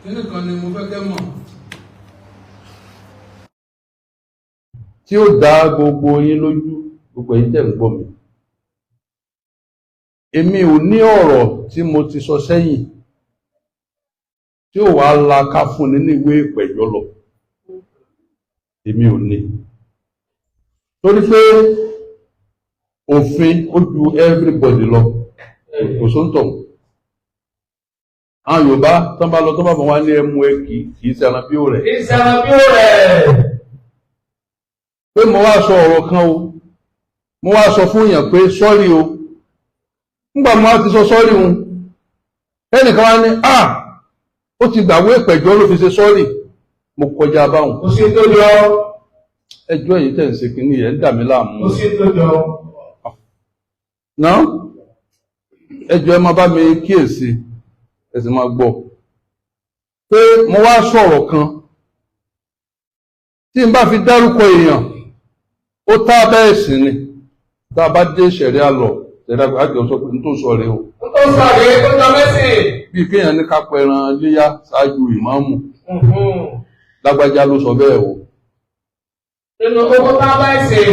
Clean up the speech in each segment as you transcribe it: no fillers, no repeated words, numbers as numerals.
Kíní kan ni mo fẹ́ kẹ́ mọ̀ tí ó dá gbogbo yín lójú, gbogbo yín tẹ̀ ń gbọ́ mi. Èmi ò ní ọ̀rọ̀ tí mo ti sọ sẹ́yìn tí ó wàá la ká fún ni ní ìwé ìpẹ̀jọ́ lọ. Èmi ò ní, torí pé òfin ó ju everybody lọ. Kò sóńtọ̀ àwọn Yorùbá tán bá lọ tó bá bọ̀ wá ní ẹmu ẹ kì í ṣe ẹran bí ó rẹ̀. Ìṣẹ̀lẹ̀ bí ó rẹ̀. Pé mo wá sọ ọ̀rọ̀ kan o, mo wá sọ fún èèyàn pé sorry o. Nígbà mo wá ti sọ sorry un, ẹnìkan wá ní à ó ti gbàwé ìpẹ̀jọ́ ló fi ṣe sorry. Mo kọjá báwọn. Kò sí tó jọ. Ẹjọ́ èyí tẹ̀ ń ṣe kínní ẹ̀ ń dà mí láàmú. Kò sí tó jọ. Náà ẹjọ́, ẹ máa bá mi kíyèsí, ẹ sì máa gbọ́ pé mo wá sọ̀rọ̀ kan tí n bá fi dárúkọ èèyàn, ó tá bẹ́ẹ̀ sì ni. Tá a bá dé ṣẹ̀ríà lọ, ṣẹ̀ríà àjọ sọ pé n tó sọ rèé o. N tó sọ rèé tó jọ mẹ́sìn. Bí kéèyàn ní ká pẹran léyà ṣáájú ìmáàmù, lágbájá ló sọ bẹ́ẹ̀ o. Nínú owó tá a bá ṣe.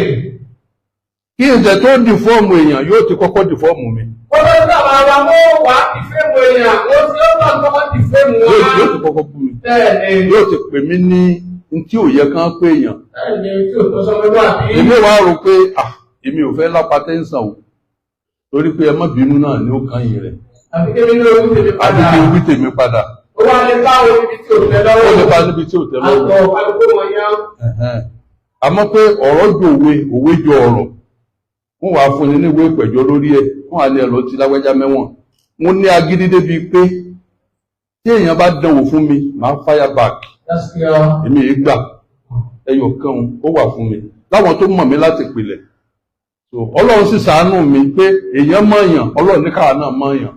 Kí ǹjẹ́ tó di fọ́ọ̀mù èèyàn, yóò ti kọ́kọ́ di fọ́ọ̀mù mi. Ó ló sábà wa mú wá ìfẹ́mù èèyàn, ó ti ó lọ kọ́kọ́ di fẹ́mù wa. Yóò ti kọ́kọ́ bú mi. Bẹ́ẹ̀ni. Yóò ti pè mí ní n tí ò yẹ kán pé èèyàn. Bẹ́ẹ̀ni, tí ò tó sọmọlúwàbí. Èmi wàá rò pé ah, èmi ò fẹ́ lápá tẹ́ǹsán o, torí pé ẹ má bínú náà ní ó kàn yín rẹ̀. Àbí kébí ní orí tèmi Àbí padà. kí n wí tèmi padà. Ó wá lè bá orí ibi tí ò tẹ́ lọ́wọ́. Ó lè bá níbi tí ò tẹ́ lọ́wọ́. Àtọ̀ kálukú wọn yá. Ẹ̀hẹ́n. Àmọ́ pé ọ̀rọ̀ jọ òwe, òwe jọ ọ̀rọ̀, wọ́n wàá fún ni ní ìwé ìpẹ̀jọ́ lórí ẹ̀, wọ́n á ní ẹ lọ ti lágbájá mẹ́wọ̀n. Mo ní agídí débi pé tí èèyàn bá dánwò fún mi, màá fire back. Èmi yìí gbà ẹyọ kan ó wà fún mi láwọn tó mọ̀ mí láti pìlẹ̀. So Ọlọ́run sì ṣàánú mi pé èèyàn mọ̀ọ́yàn, Ọlọ́run ní káwa náà mọ̀ọ́yàn.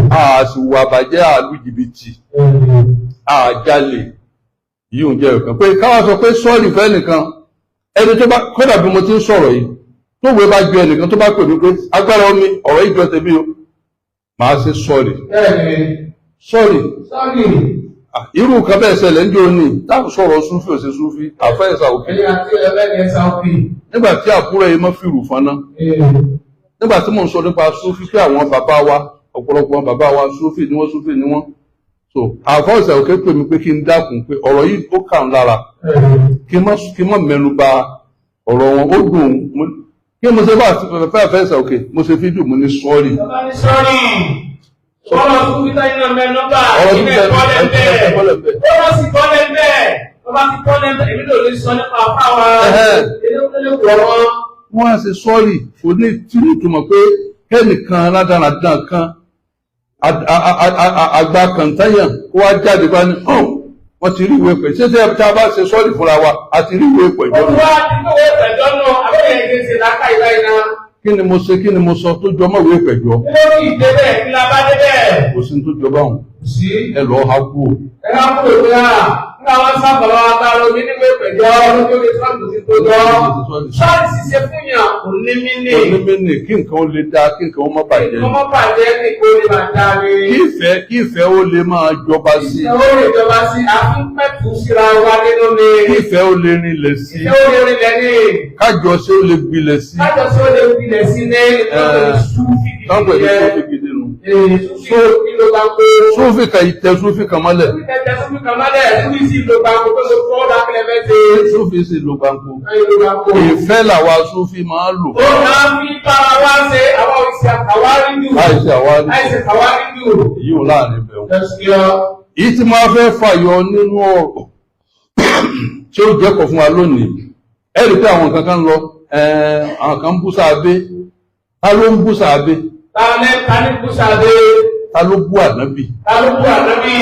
Àṣìwò àbàjẹ́, àlù jìbìtì, àjálè yìí ò jẹ́ ọ̀kan pé káwa sọ pé sorry fẹ́ nìkan. Ẹni tó bá kódà bí mo ti ń sọ̀rọ̀ yìí, tó wé bá ju ẹnìkan tó bá pè mí pé agbára omi ọ̀rọ̀ ìjọ tèmi o, màá ṣe sorry. Sorry. Sorry. Irú nǹkan bẹ́ẹ̀ ṣẹlẹ̀ ń jò ní táwọn sọ̀rọ̀ súnfì ò ṣe súnfì àfẹ́ẹ̀sà òkè. Ẹni àti ẹlẹ́ni ẹ̀sà òkè. Nígbà tí àbúrò yìí mọ́ fìrù fọ́nà, nígbà tí mò ń sọ nípa súnfì pé àwọn bàbá wa, ọ̀pọ̀lọpọ̀ àwọn bàbá wa, súnfì ni wọ́n, súnfì ni wọ́n. So àfẹ́ẹ̀sà òkè pè mí pé kí n dákun, pé ọ̀rọ̀ yìí ó kà ń lára, kí n má mẹ́nu bà ọ̀rọ̀ wọn, ó dùn ún. Kí mo ṣe bá fẹ́ àfẹ́ẹ̀sà òkè, mo ṣe fídíò, mo ní sorry. Ọ̀rọ̀ fún Peter iná mẹ́nọ́bà ilé ìkọ́lẹ̀ bẹ́ẹ̀. Ó sì kọ́lẹ̀ bẹ́ẹ̀. Tó bá ti kọ́lẹ̀ bẹ́ẹ̀, èmi ló lè sọ nípa fáwa. Wọ́n á ṣe sorry, kò ní tí ní ìtumọ̀ pé kẹ́nìkan rádaràdàn kan, àgbà kàńtáyàn, kó wá jáde bá ní wọ́n ti rí ìwé pẹ̀. Ṣé tí a bá ṣe sorry fúnra wa, a ti rí ìwé pẹ̀ jọ. Ó wá ti kó ìwé pẹ̀jọ́ náà, àbẹ̀yẹ̀ ìgbésẹ̀ láká ìlà iná. Kí ni mo ṣe, kí ni mo sọ tó jọ mọ́ ìwé ìpẹ̀jọ́? Kí ló ní ìdè bẹ́ẹ̀, kí la bá dé bẹ́ẹ̀? Kò sí ní tó jọ báwọn. Sí. Ẹ lọ́ọ́ ha kú o. Ẹ ha kú o pé à nígbà wọn sábà wá bá lọ ní nígbà ìpẹ̀jọ́ lójú ní sọ́ọ̀tù sí tó jọ. Sọ́ọ̀tù ṣiṣẹ́ fún yàn kò ní mí ní. Kò ní mí ní kí nǹkan ó lè dáa, kí nǹkan ó má bàjẹ́. Kí nǹkan má bàjẹ́, kí nǹkan ó lè máa dáa ni. Kí ìfẹ́ ó lè máa jọba sí. Ìfẹ́ ó lè jọba sí, àfún pẹ̀tù síra wa nínú ni. Kí ìfẹ́ ó lè rinlẹ̀ sí. Ìfẹ́ ó lè rinlẹ̀ ní. Kájọṣe ó lè gbilẹ̀ sí. Kájọṣe ó lè gbilẹ̀ sí ní. Ìtọ́jú gidi nù. Súnfì kan ìtẹ súnfì kan mọ́lẹ̀. Súnfì sì lo gbàǹkó. Ìfẹ́ làwa súnfì máa ń lò. Ó máa ń fi bára wá ṣe àwọn òṣìṣẹ́ àwárí jù. Àìsí àwárí. Àìsí àwárí jù. Èyí ò láàrin bẹ̀rù. Èyí tí máa fẹ́ fàyọ nínú ọ̀rọ̀ tí ó jẹ́kọ̀ọ́ fún wa lónìí. Ẹ rí i pé àwọn nǹkan kan lọ, àwọn kan ń bú sáadé. Ta ló ń bú sáadé? Ta ní bú sáadé? Ta ló bú ànábì? Ta ló bú ànábì?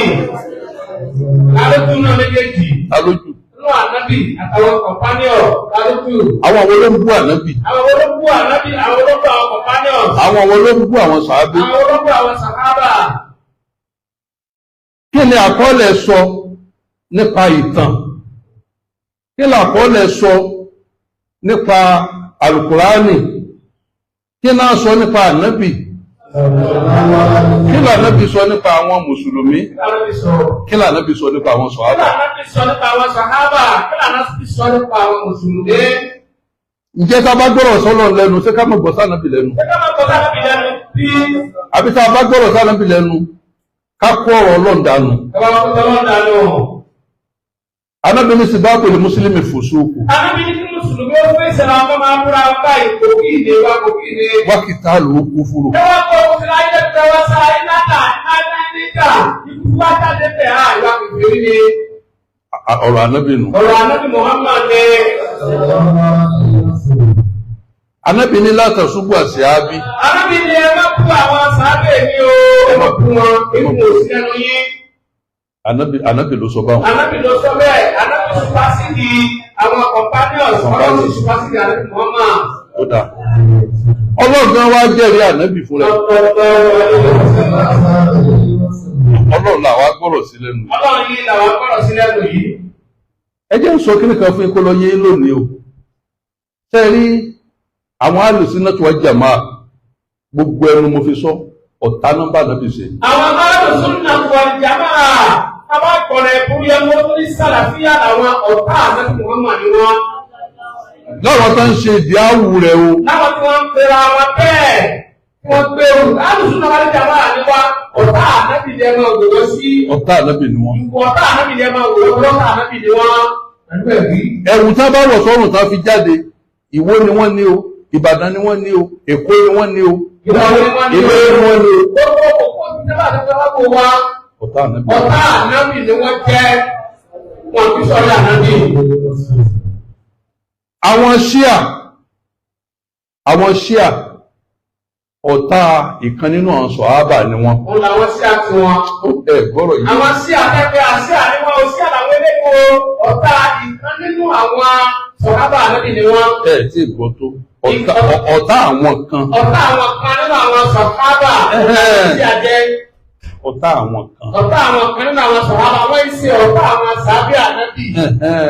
Ta ló bú náà méjèèjì? Ta ló jù? Nínú ànábì àtàwọn kọ̀mpánìọ̀, ta ló jù? Àwọn wo ló ń bú ànábì? Àwọn wo ló bú ànábì? Àwọn wo ló bú àwọn kọ̀mpánìọ̀? Àwọn wo ló ń bú àwọn sàábé? Àwọn wo ló bú àwọn sàhábà? Kí ni àkọọ́lẹ̀ sọ nípa ìtàn? Kí ni àkọọ́lẹ̀ sọ nípa àlùkùránì? Kí náà sọ nípa ànábì? Kí l'Ànábì sọ nípa àwọn mùsùlùmí? Kí l'Ànábì sọ? Kí l'Ànábì sọ nípa àwọn Kí sọ̀hábà? l'Ànábì sọ nípa àwọn sàhábà? Kí l'Ànábì sọ nípa àwọn mùsùlùmí? Ǹjẹ́ tá a bá gbọ́rọ̀ sọ́lọ̀ lẹ́nu, ṣé ká má gbọ́ sànábì lẹ́nu? Ṣé ká máa gbọ́ sànábì lẹ́nu bí? Àbí tá a bá gbọ́rọ̀ sànábì lẹ́nu, ká kó ọ̀rọ̀ Ọlọ́run dànù. Ẹ bá wọn kó tọ́lọ́ dànù. Ànábì ní sìbáàbù lè mùsùlùmí fùsúkù. Ànábì ní kí mùsùlùmí ó fèsì àwọn ọmọ máa múra báyìí kòkí ìdè wa kòkí ìdè. Wákìtá ló kú fúru. Ẹ wá kó o ti láyé tẹ wá sá iná tà iná níta ikú wá jáde bẹ̀ á ìwà kìfìrí ni. Ọ̀rọ̀ Ànábì nù. Ọ̀rọ̀ Ànábì Muhammad ni. Ànábì ní látàṣubú àṣìábí. Ànábì ní ẹ má kú àwọn sábẹ́ mi o, ẹ má kú wọn, ikú ò sí ẹnu yín. Ànábì ló sọ báwọn. Ànábì ló sọ bẹ́ẹ̀, Ànábì supasídì àwọn companions, ọlọ́run supasídì Ànábì Muhammad. Ó dáa. Ọlọ́run wá jẹ́rìí Ànábì fún rẹ̀. Ọlọ́run làwa gbọ́rọ̀ sí lẹ́nu. Ọlọ́run yìí làwọn gbọ́dọ̀ sí lẹ́nu yìí. Ẹ jẹ́ ń sọ kíní kan fún yín kó lọ yé lónìí o. Ṣé ẹ rí àwọn alùsínnà wal jamaa, gbogbo ẹnu mo fi sọ, ọ̀tá nọ́mbà náà fi ṣe. Àwọn alùsùnà wal jamaa, àwọn akọ̀rẹ̀ ìkúrú yẹn wọ́n ní sàlàfíà làwọn ọ̀tá Ànábì Muhammad ni wọ́n. Láwọn tó ń ṣe ìdí àwù rẹ̀ o. Láwọn tí wọ́n ń pera wọn bẹ́ẹ̀, tí wọ́n gbé o, alùsùnà wal jamaa ni wá, ọ̀tá Ànábì ni ẹ máa wò wọ́n sí. Ọ̀tá Ànábì ni wọ́n. Ọ̀tá Ànábì ni ẹ máa wò wọ́n, ọ̀tá Ànábì ni wọ́n. Ẹ̀wù tá bá wọ̀ sọ́rùn tá fi jáde, Ìwó ni wọ́n ní o, Ìbàdàn ni wọ́n ní o, Èkó ni wọ́n ní o, Ìlọrin ni wọ́n ní o. Ìlọrin ni wọ́n ní o. Gbogbo òkú ti sábà tó fẹ́ wá wá. Ọ̀tá Ànábì. Ọ̀tá Ànábì ni wọ́n jẹ́, wọn kì í sọ̀rọ̀ Ànábì. Àwọn Ṣíà, àwọn Ṣíà, ọ̀tá ìkan nínú àwọn sọ̀hábà ni wọ́n. Òun làwọn sí àti wọn. Ẹ gbọ́rọ̀ yìí. Àwọn sí àtẹ́fẹ́ àti àríwá òsí àlàwọ̀ eléko ọ̀tá ìkan nínú àwọn sọ̀hábà Ànábì ni wọ́n. Ẹ tí ì gbọ́ tó. Ọ̀tá àwọn kan. Ọ̀tá àwọn kan nínú àwọn sọ̀hábà sí àjẹ́. Ọ̀tá àwọn kan. Ọ̀tá àwọn kan nínú àwọn sọ̀hábà wọ́n ń ṣe ọ̀tá àwọn sàábì Ànábì.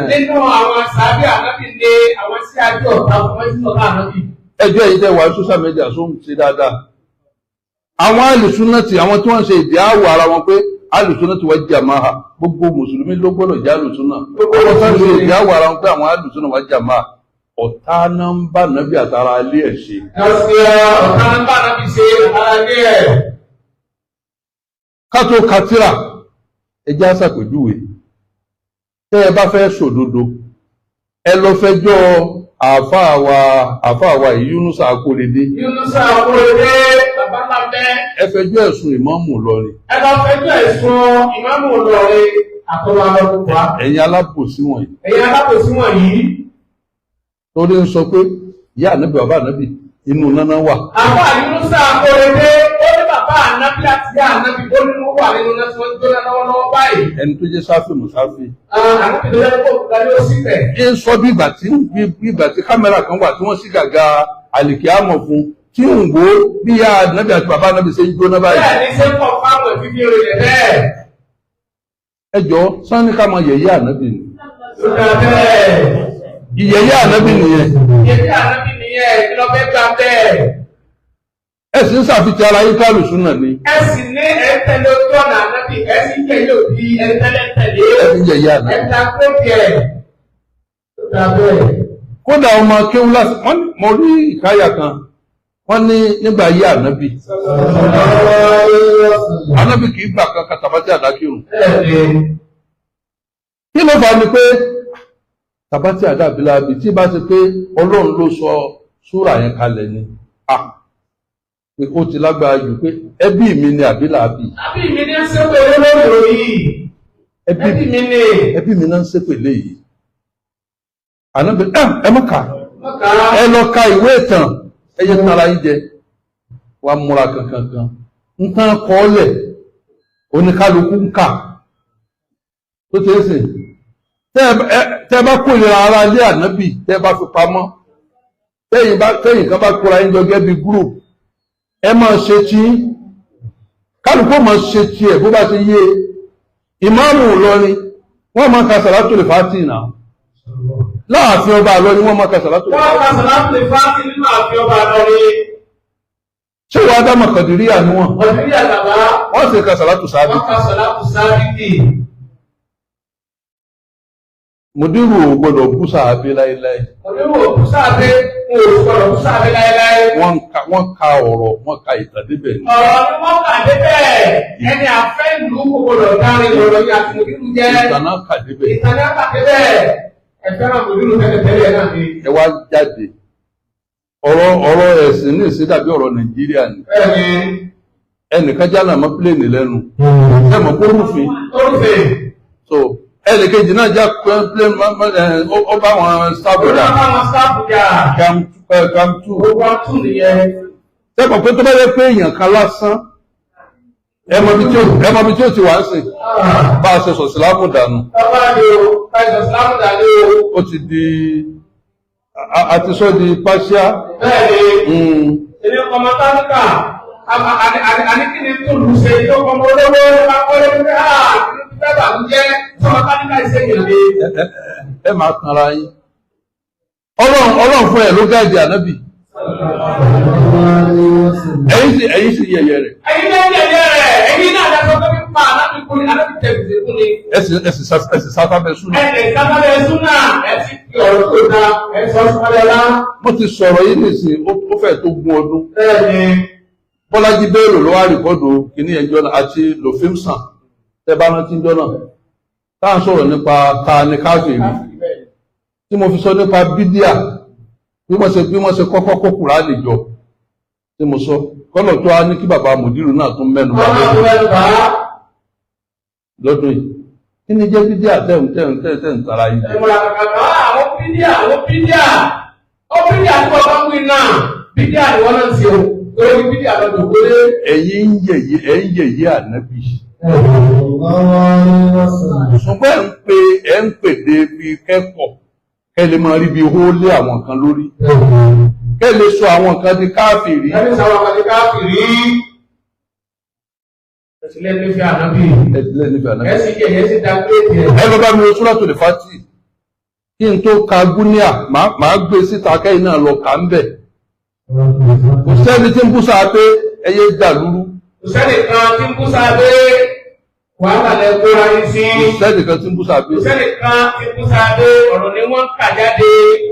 Nínú àwọn sàábì Ànábì ni àwọn sí àjẹ́ ọ̀tá wọn sí ọ̀tá Ànábì. Ẹjọ́ yìí tẹ́ wà ní social media só ń ṣe dáadáa. Àwọn alùsúnà tí àwọn tí wọ́n ń ṣe ìdí àwọ̀ ara wọn pé alùsúnà tí wọ́n jàmáà, gbogbo mùsùlùmí ló gbọ́dọ̀ jẹ́ alùsúnà. Àwọn tí wọ́n ṣe ìdí àwọ̀ ara wọn pé àwọn alùsúnà wọ́n jàmáà, ọ̀tá náà ń bá nàbí àtàrà alé ẹ̀ ṣe. Ọ̀tá náà ń bá nàbí ṣe ara ilé ẹ̀. Ká tó katira, ẹ jẹ́ á ṣàpèjúwe. Tẹ́ ẹ bá fẹ́ ṣòdodo, ẹ lọ fẹjọ́ àáfàá wa àáfàá wa yìí Yunusa Akóredé. Yunusa Akóredé bàbá lábẹ́. Ẹ fẹjọ́ ẹ̀sùn ìmáàmù Ìlọrin. Ẹ lọ fẹjọ́ ẹ̀sùn ìmáàmù Ìlọrin àtọ́wà lọ́kùnrin. Ẹ̀yin alábòsí wọ̀nyí. Ẹ̀yin alábòsí wọ̀nyí. Torí ń sọ pé ìyá ànábì bàbá ànábì inú náná wà. Àbá Yunusa Akóredé ó ní bàbá ànábì àti ìyá ànábì ó nínú wà nínú náà tí wọ́n ń jóná lọ́wọ́lọ́wọ́ báyìí. Ẹni tó jẹ́ sáfì mùsáfì. Ànábì tó yẹ kó kúta yóò sì tẹ̀. Ẹ ń sọ bí ìgbà tí bí ìgbà tí kámẹ́rà kan wà tí wọ́n sì gàgà àlìkíámọ̀ fún tí ń wò ó bí ìyá ànábì àti bàbá ànábì ṣe ń jóná báyìí. Bẹ́ẹ̀ ni ṣé ń pọ̀ fáwọn ìfífi rẹ̀ bẹ́ẹ̀. Ẹ jọ sanni ká máa yẹ̀yẹ́ ànábì ni. Ó dà bẹ́ẹ̀. Ìyẹ̀yẹ́ ànábì nìyẹn. Ìyẹ̀yẹ́ ànábì nìyẹn kí ló fẹ́ gbà bẹ́ẹ̀. Ẹ sì ń ṣàfihàn ara yín kálù súnà ni. Ẹ sì ní ẹ ń tẹ̀lé ojú ọ̀nà ànábì ẹ sì ń tẹ̀lé òbí ẹ ń tẹ̀lé tẹ̀lé. Ẹ sì ń yẹ̀yẹ́ ànábì. Ẹ ta kókè ẹ̀. Ó dà bẹ́ẹ̀. Kódà ọmọ kéwú lásán wọ́n ní mo rí ìkáyà kan wọ́n ní nígbà ayé ànábì. Ànábì kì í gbà kankan tàbátì àdákìrùn. Kí ló fà á ni pé tàbátì àdàbíláàbí tí bá ti pé Ọlọ́run ló sọ súrà yẹn kalẹ̀ ni pé ó ti lágbára jù pé ẹbí mi ni àbílàbí. Ẹbí mi ni ń ṣépè lórí yìí. Ẹbí mi ni. Ẹbí mi náà ń ṣépè léyìí. Ànábì ẹ má kà ẹ lọ ka ìwé ìtàn ẹ yẹ tara yín jẹ wàá múra kankan kan nǹkan kọ́ọ̀lẹ̀ oníkálukú ń kà tó ti ń sìn tẹ́ ẹ bá kórìíra ara ilé ànábì tẹ́ ẹ bá fi pamọ́ tẹ́yìn kan bá kóra yín jọ gẹ́gẹ́ bí group ẹ máa ṣe tí kálukú máa ṣe tiẹ̀ bó bá ṣe yé ìmáàmù Ìlọrin wọ́n máa ka sàlátù lè fàátì náà láàfin ọba Ìlọrin wọ́n máa ka sàlátù lè fàátì. Wọ́n ka sàlátù lè fàátì nínú ààfin ọba Ìlọrin. Ṣé wàá dá Mọ̀kàndínríà ni wọ́n? Mọ̀kàndínríà bàbá. Wọ́n sì ka sàlátù sábìkì. Wọ́n ka sàlátù sábìkì. Mùdírù ò gbọdọ̀ bú sàábé láéláé. Mùdírù ò bú sàábé, ò gbọdọ̀ bú sàábé láéláé. Wọ́n ka ọ̀rọ̀, wọ́n ka ìtàn débẹ̀ ni. Ọ̀rọ̀ ni wọ́n kà débẹ̀. Ẹni àfẹ́ ìlú kò gbọdọ̀ dárí ọ̀rọ̀ yìí àti mùdírù jẹ́. Ìtàn náà kà débẹ̀. Ìtàn náà kà débẹ̀. Ẹ fẹ́ràn mùdírù tẹ́lẹ̀tẹ́lẹ̀ náà ni. Ẹ wá jáde. Ọ̀rọ̀ ẹ̀sìn ní ìsìn dàbí ọ̀rọ̀ Nàìjíríà ni. Bẹ́ẹ̀ni. Ẹnìkan jálà mọ́ pílẹ̀nì lẹ́nu. Ẹ mọ̀ kó rúfin. Ó rúfin. So ẹnìkejì náà já plane ó bá wọn sáàbù dà. Ó bá wọn sáàbù dà. Gam two. Gbogbo àtún nìyẹn. Sẹ́kọ̀ pé tó bá yẹ pé èèyàn kan lásán ẹ mọ ibi tí ó ti wá ń sìn. Bá a ṣe sọ sílámù dànù. Bàbá mi o, bá a ṣe sọ sílámù dànù o. Ó ti di àti sọ di pàṣíà. Bẹ́ẹ̀ni, èmi ọmọ táníkà, àní kí ni tó lù ṣe tó ọmọ olówó akọ́lé pé á bẹ́ẹ̀ bá ń jẹ́ sọmọ táníkà ṣe yàn mí. Ẹ máa tanra yín. Ọlọ́run fún ẹ ló gáàdì ànábì. Ẹ̀yin sì yẹ̀yẹ́ rẹ̀. Ẹ̀yin náà yẹ̀yẹ́ rẹ̀, ẹ̀yin náà dájọ́ pé pípa ànábì kúni, ànábì tẹ̀sí kúni. Ẹ sì sátábẹ́ súnà. Ẹ sì sátábẹ́ súnà, ẹ sì fi ọ̀rọ̀ tó da, ẹ sọ sọ́lẹ̀ lá. Mo ti sọ̀rọ̀ yìí nìsín, ó fẹ́ tó gún ọdún. Bẹ́ẹ̀ni. Bọ́lájí Bello ló wá rìkọ́dù kìíní ẹjọ́ náà àti Lòfímsàn tẹ́ bá rántí jọ́ náà. Tá à ń sọ̀rọ̀ nípa ta ni káfíìrì. Tí mo fi sọ nípa bídíà bí wọ́n ṣe kọ́kọ́ kó Kùránì jọ tí mo sọ kọ́nà tó á ní kí bàbá mùdírù náà tún mẹ́nu bà lọ́dún yìí. Kí ni jẹ́ bídíà tẹ̀hún tẹ̀hún tẹ̀hún tara yìí? Ìmọ̀ràn kàkàkà àwọn bídíà àwọn bídíà ó bídíà tí wọ́n bá ń wí náà bídíà ni wọ́n náà ń ṣe o torí bídíà lọ́dún kólé. Ẹ̀yin ń yẹ̀yẹ́ ànábì. Ṣùgbọ́n ẹ̀ ń pèdè bíi kẹ́kọ̀ọ́ kẹ́ lè máa rí bí hó lé àwọn kan lórí. Kẹ́ lè sọ àwọn kan di káfìrí. Kẹ́ lè sọ àwọn kan di káfìrí. Ẹ̀sìnlẹ̀ nífẹ̀ẹ́ ànábì. Ẹ̀sìnlẹ̀ nífẹ̀ẹ́ ànábì. Ẹ̀sìn kẹ̀ ẹ̀sìn dá pé tiẹ̀. Ẹ lọ bá mi wo Suratul Fati. Kí n tó ka gúníà, màá gbé síta kẹ́yìn náà lọ kà ń bẹ̀. Kò sẹ́ni tí ń bú sáà pé ẹyẹ dà lúrú. Kò sẹ́ni kan tí ń bú sáà pé wàhálà lẹ kóra yín sí. Kò sẹ́ni kan tí ń bú sáà pé. Kò sẹ́ni kan tí ń bú sáà pé ọ̀rọ̀ ni wọ́n ń kà jáde.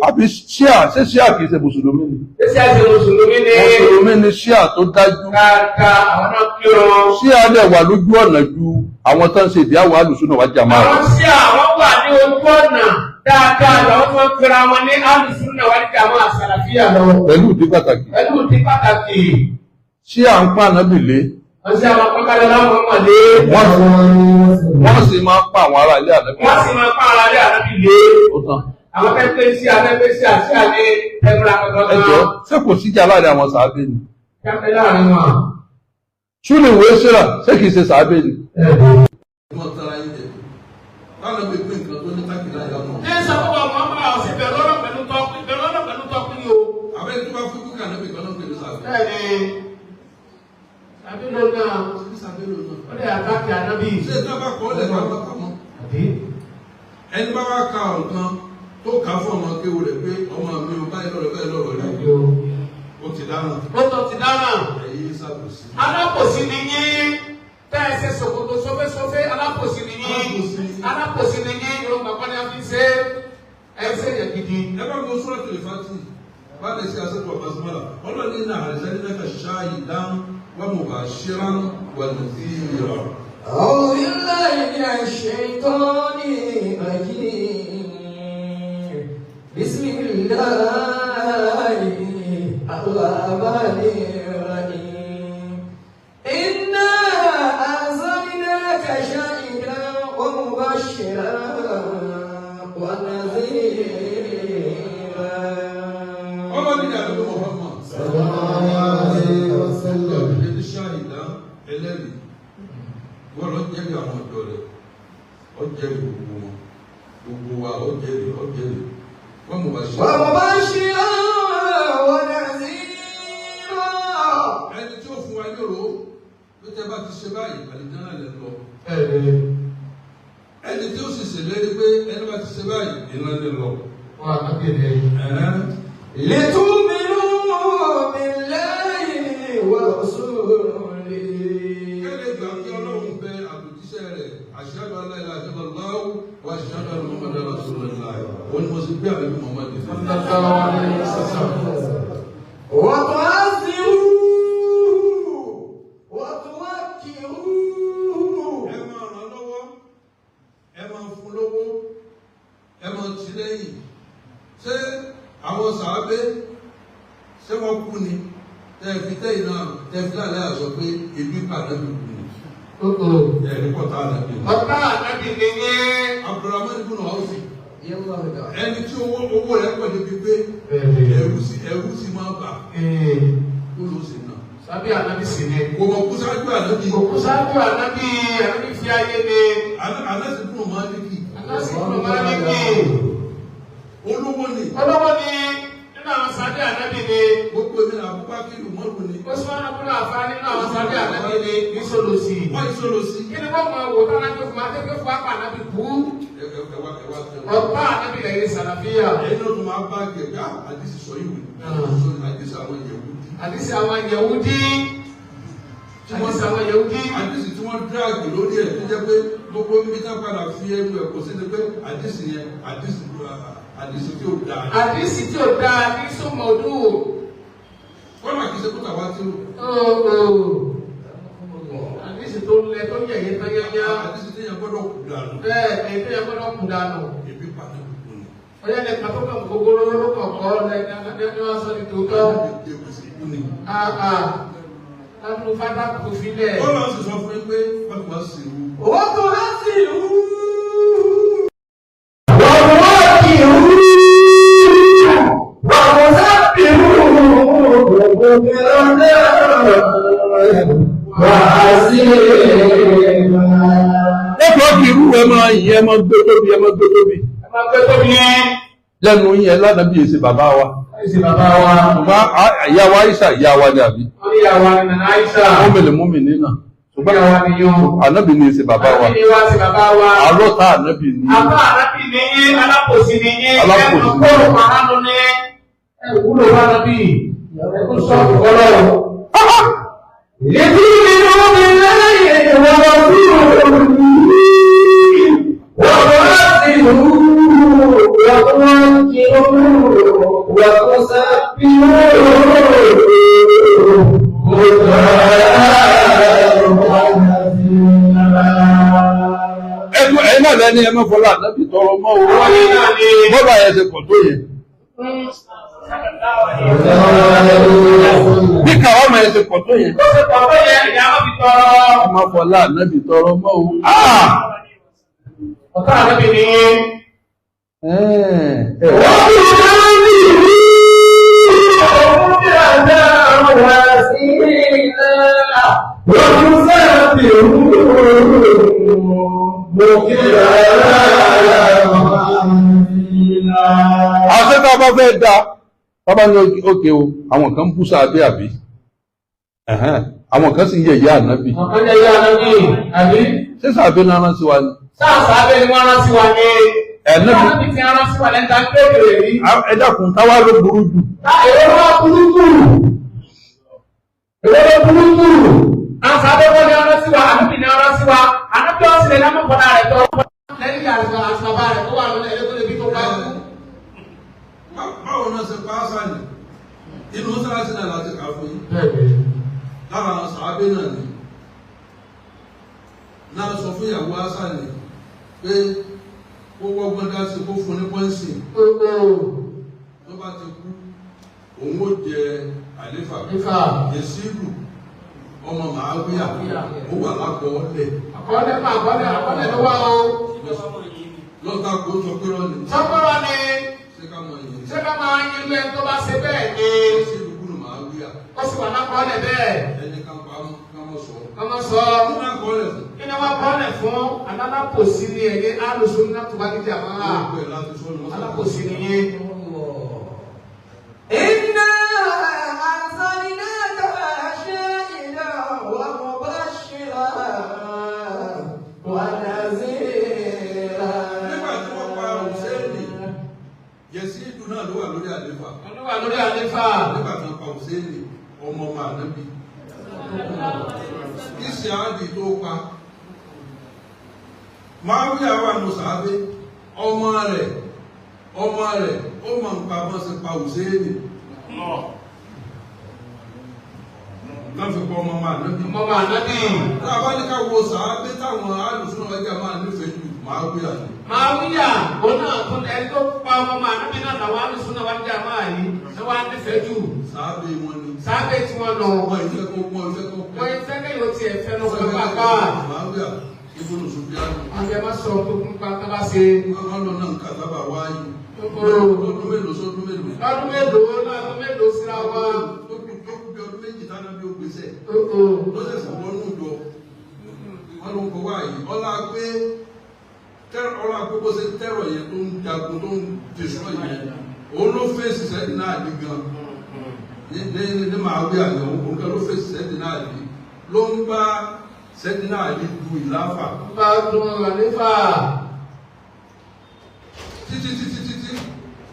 Àbí ṣíà ṣé ṣíà kìí ṣe mùsùlùmí ni? Ṣé ṣíà ṣe mùsùlùmí ni? Mùsùlùmí ni ṣíà tó dájú. Káàká àwọn náà kírun. Ṣíà dẹ̀ wà lójú ọ̀nà ju àwọn tó ń ṣe ìdíyàwó alùsùnà wà jàmáà. Àwọn ṣíà wọ́n wà ní ojú ọ̀nà dáadáa làwọn tó ń pera wọn ní alùsùnà wà ní jàmáà sàlàfíà lọ. Pẹ̀lú ìdí pàtàkì. Pẹ̀lú ìdí pàtàkì. Ṣíà ń pa ànábì lé. Wọ́n sì máa pa kálẹ̀ láwọn ọmọdé. Wọ́n sì máa pa àwọn ará ilé ànábì. Wọ́n sì máa pa ará ilé ànábì lé. Ó tán. Àwọn fẹ́ẹ́ sí afẹ́fẹ́ sí àti àní ẹgbẹ́ra kankan. Ẹ jọ ṣé kò síjà láàrin àwọn sàábé ni? Kẹ́kẹ́ láàrin wọn. Ṣúlẹ̀ ìwé ṣíra ṣé kìí ṣe sàábé ni? Ẹ sọ fún wa Muhammad ọ̀sẹ̀ bẹ̀rẹ̀ ọ̀rọ̀ pẹ̀lú tọ́kùn bẹ̀rẹ̀ ọ̀rọ̀ pẹ̀lú tọ́kùn ni o. Àbẹ́ni tó bá fún kúkà náà bìkan náà pẹ̀lú sàábé. Bẹ́ẹ̀ni sàbílò náà ó lè àtàkì ànábì. Ṣé tí wọ́n bá kọ́ ọ́ lẹ̀ fún àwọn pamọ́? Ẹni bá wá ka nǹkan tó kà fún ọmọ kéwù rẹ̀ pé ọmọ mi ò báyìí lọ́rọ̀ báyìí lọ́rọ̀ rí. Ó ti dáná. Ó tọ́ ti dáná. Ẹ̀yin sábòsí. Alábòsí ni yín. Tẹ́ ẹ ṣe ṣòkòtò sófésófé alábòsí ni yín. Alábòsí ni yín. Irun bàbá ni a fi ṣe ẹ ṣe yẹn gidi. Ẹ bá gbọ́ Suratul Fati bá lè ṣe àṣepọ̀ Basmala. Ọlọ́ọ̀ni náà àrẹ̀sẹ̀ ní mẹ́ta ṣáàyè dáhùn wọ́n mú bá ṣíran wà nàzíra. أعوذ بالله من الشيطان الرجيم بسم الله الرحمن الرحيم إنا أرسلناك شاهدا ومبشرا ونذيرا. Ọlọ́ọ̀ni ní àdúgbò Muhammad. Sallallahu alayhi wa sallam. Ẹni ṣáàyè ẹlẹ́rìí. Wọ́n lọ jẹ́rìí àwọn ọ̀dọ́ rẹ̀, ó jẹ́rìí gbogbo wọn, gbogbo wa ó jẹ́rìí, ó jẹ́rìí. Wọ́n mú bá ṣe. Wọ́n mú bá ṣe wọ́n nàzírà. Ẹni tí ó fún wa ní òró, ló tẹ́ bá ti ṣe báyìí, àlìjáná lè lọ. Ẹni tí ó sì ṣèlérí pé ẹni bá ti ṣe báyìí, iná lè lọ. Wọ́n á kéde. Litu'minu billahi wa Ashhadu an la ilaha illallah wa ashhadu anna Muhammadan rasulullah. Òun ni mo sì gbé àlejò Muhammad. وتعزروه وتوكروه. Ẹ máa ràn lọ́wọ́, ẹ máa fún lówó, ẹ máa tì lẹ́yìn. Ṣé àwọn sàábé ṣé wọ́n kú ni? Tẹ̀fi tẹ́yìn náà tẹ̀fi láàlẹ́ àṣọ pé ebi pàdé mi kú ni. Ẹ̀rí pọ̀tà àdàbí. Ọ̀tá ànábì ni yín. Abdulrahman ibn Awf ẹni tí owó rẹ̀ pọ̀ débi pé ẹrú sì máa bà kó ló sì nà. Sábẹ́ ànábì sì ni. Kò mọ̀ kú sáájú ànábì. Òkú sáájú ànábì, ànábì fi ayé ni. Anas ibn Maliki. Anas ibn Maliki. Olówó ni. Olówó ni nínú àwọn sábẹ́ ànábì ni. Gbogbo mi náà Abubakar Umaru ni. Usman ibn Affan nínú àwọn sábẹ́ ànábì ni ìṣòlòsì. Wọ́n ìṣòlòsì. Kí ni wọ́n máa wò tán láti fún akẹ́kọ̀ọ́ fún apá ànábì kú? Ọ̀pá ànábì lẹ́yìn sàlàfíà. Ẹ̀yin náà tún máa bá gẹ̀gá àdìsí sọ ìwé. Àdìsí àwọn Yẹ̀wúdí. Àdìsí àwọn Yẹ̀wúdí. Àdìsí àwọn Yẹ̀wúdí. Àdìsí tí wọ́n díràgì lórí ẹ̀ tó jẹ́ pé gbogbo níbi tá padà fi ẹnu ẹ̀ kò sí ni pé àdìsí yẹn àdìsí tí ò dáa. Àdìsí tí ò dáa ní sọmọdún. Wọ́n máa kí sẹ́kúta wá tí ó. Àdìsí tó lẹ tó yẹ̀yẹ́ tán yányá. Àdìsí tí yẹn gbọ́dọ̀ kú dànù. Bẹ́ẹ̀ ni tí yẹn gbọ́dọ̀ kú dànù. Ebi pàdé kúkú ni. Ọyá ni kàtó kan gbogbo ló kọ̀kọ́ lẹ́ni wọ́n sọ ní tòótọ́. Lábúrú fátá kò fi lẹ̀. Ó lọ sí sọ fún yín pé wọ́n ti wá sí ìwú. Wọ́n tó wá sí ìwú. Wọ́n wá kí ìwú. Wọ́n kò sábì ìwú. Gbogbo Lẹ́kọ̀ọ́ kí irú ẹ máa yìn ẹ máa gbé tóbi ẹ máa gbé tóbi. Ẹ máa gbé tóbi yẹn. Lẹ́nu yín ẹ lánàá bí èsì bàbá wa. Èsì bàbá wa. Ṣùgbọ́n ìyá wa Aisha ìyá wa ni àbí. Wọ́n ní ìyá wa ni Nana Aisha. Mọ́mìlì mọ́mì nínà. Ṣùgbọ́n ìyá wa ni yóò. Ànábì ni èsì bàbá wa. Ànábì ni wá sí bàbá wa. Àrọ́ta ànábì ni. Àbá ànábì ni yín, alákòsí ni yín. Alákòsí. Ẹnu kóró pàhánu ni. Ẹ wúlò wá nábì. Ẹ kún sọ́ọ̀kù kọ́lọ́. لتؤمنوا بالله ورسوله وتعزروه وتوكروه وتسبحوه Ẹnu ẹ̀ náà lẹ́ni ẹ mọ́fọlá ànábì tọrọ mọ́ o. Bọ́lá yẹn ti pọ̀ tó yẹn. Bí kàwámà yẹn ti pọ̀ tó yẹn. Ó ṣe pọ̀ tó yẹn, ìyá wọn fi tọrọ. Ẹ mọ́fọlá ànábì tọrọ mọ́ o. Ọ̀tá ànábì ni yín. Àṣẹ tá a bá fẹ́ da, tá a bá ní òkè o, àwọn kan ń bú sáadé àbí? Àwọn kan sì ń yẹ̀yẹ́ ànábì. Ọ̀kan yẹ̀yẹ́ ànábì, àbí? Ṣé sàbẹ̀ náà rán sí wa ni? Sáà sàbẹ̀ ni wọ́n rán sí wa ni. Ẹ̀nàbì. Ànábì ti rán sí wa lẹ́ta kékeré rí. Ẹ dákun, táwa ló burú jù. Èrò ló burú jù. Èrò ló burú jù. Àwọn sàbẹ̀ wọ́n ní rán sí wa, ànábì ní rán sí wa. Ànábì ọ̀sìn lè lámú kọ́lá rẹ̀ tọ́. Lẹ́yìn àṣàbà rẹ̀ tó wà lọ́lẹ̀ ẹ̀rẹ́ tó lè bí tó bá kú. Báwo náà ṣe pa á sáà ni? Inú mọ́sálásí náà láti kà fún yín. Lára àwọn sàábé náà ni. Náà sọ fún ìyàwó Ásàlì pé kó wọ́gbọ́n dá sí kó fún ní pọ́ǹsì. Tó bá ti kú, òun ó jẹ àléfà. Yèsílù ọmọ Màáwíyà ó wà lákọọ́lẹ̀. Àkọọ́lẹ̀ pa àkọọ́lẹ̀ àkọọ́lẹ̀ ló wá o. Lọ́tà kó sọ pé rọ́ ni. Sọ́kọ́rọ́ ni. Ṣé ká máa yin? Ṣé ká máa yin irú ẹni tó bá ṣe bẹ́ẹ̀ ni? Yèsílù kúrò Màáwíyà. Ó sì wà lákọọ́lẹ̀ bẹ́ẹ̀. Ẹni ká pa ká mọ̀ sọ. Ká mọ̀ sọ. Kí ni àkọọ́lẹ̀ fún? Kí ni wọ́n kọ́lẹ̀ fún? Alákòsí ni ẹ̀yẹ alùsùn náà tó bá ní jàmá. Alákòsí ni yín. إنا أرسلناك شاهدا ومبشرا ونذيرا. Nígbà tí wọ́n pa Hùsẹ́ẹ̀nì, Yẹ̀sídù náà ló wà lórí àléfà. Ló wà lórí àléfà. Nígbà tí wọ́n pa Hùsẹ́ẹ̀nì, ọmọ ọmọ ànábì. Ìṣe àádì tó pa. Muawiya wà nù sàábé, ọmọ rẹ̀ ọmọ rẹ̀ ó mọ̀ nípa bọ́n ṣe pa Hùsẹ́ẹ̀nì. Tán fi pọ̀ ọmọ ọmọ ànábì. Ọmọ ànábì. Tá a bá ní ká wo sàábé táwọn alùsùn náà wájà máa nífẹ̀ẹ́ jù, Muawiya ni. Màwíyà òun náà tún ẹni tó pa ọmọ ànábì náà làwọn alùsùn náà wájà máa yìí ni wọ́n á nífẹ̀ẹ́ jù. Sàábé wọn ni. Sàábé tí wọ́n lọ. Wọ́n ìfẹ́ kó pọ́n ìfẹ́ kó pọ́n. Wọ́n ìfẹ́ kẹ́yìn ó tiẹ̀ fẹ́ lọ pẹ́ pàápàá. Muawiya ibùdó Sufyan. Àwọn ẹ̀ má sọ tó kún pa tá bá ṣe. Wọ́n lọ náà kàtàbà wáyé. Lọ́dún mélòó sọ́dún mélòó. Lọ́dún mélòó lọ́dún mélòó síra wa. Tó kù bí ọdún méjì táná bí ó gbèsè. Lọ́sẹ̀sẹ̀ wọnú ìjọ. Wọ́n ló ń kọ wáyé. Ọlá pé ọlá pé bó ṣe tẹ́rọ̀ yẹn tó ń jagun tó ń destroy yẹn. Òun ló fèsì sẹ́yìn náà di gan. Ní màá wí àná, òun kan ló fèsì sẹ́yìn náà di. Ló ń bá sẹ́yìn náà di du ìláfà. Bá dùn àléfà. Títí títí títí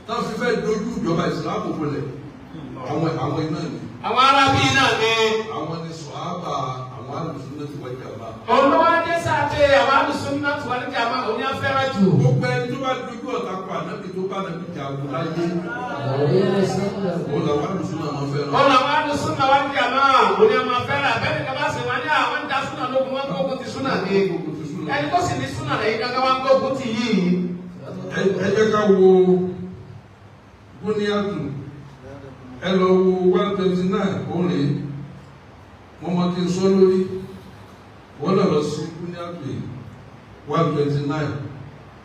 tán fi fẹ́ dojú ìjọba ìsìlámù bolẹ̀ àwọn iná ni. Àwọn arábí náà ni. Àwọn ni sọ̀hábà àwọn alùsùn náà ti wá jàmbá. Olówó adé sábẹ́ àwọn alùsùn náà ti wá ní jàmbá òní afẹ́rẹ́ jù. Gbogbo ẹni tó bá dojú ọ̀tá kọ ànábì tó bá ànábì jagun láyé. Òun làwọn alùsùn náà máa fẹ́ràn. Òun làwọn alùsùn náà wá ní jàmbá òní máa fẹ́ràn. Abẹ́ni kaba sì wá ní àwọn ń da súnà lógun wọn gbógun ti súnà ni. Ẹni tó sì ní súnà lẹ́yìn gángan wọn gbógun ti yìí. Ẹ jẹ́ ká wo Búníyàtù ẹ lọ wo 129 òun rèé wọ́n máa kí n sọ lórí wọ́n lọ lọ sí Búníyàtù yìí 129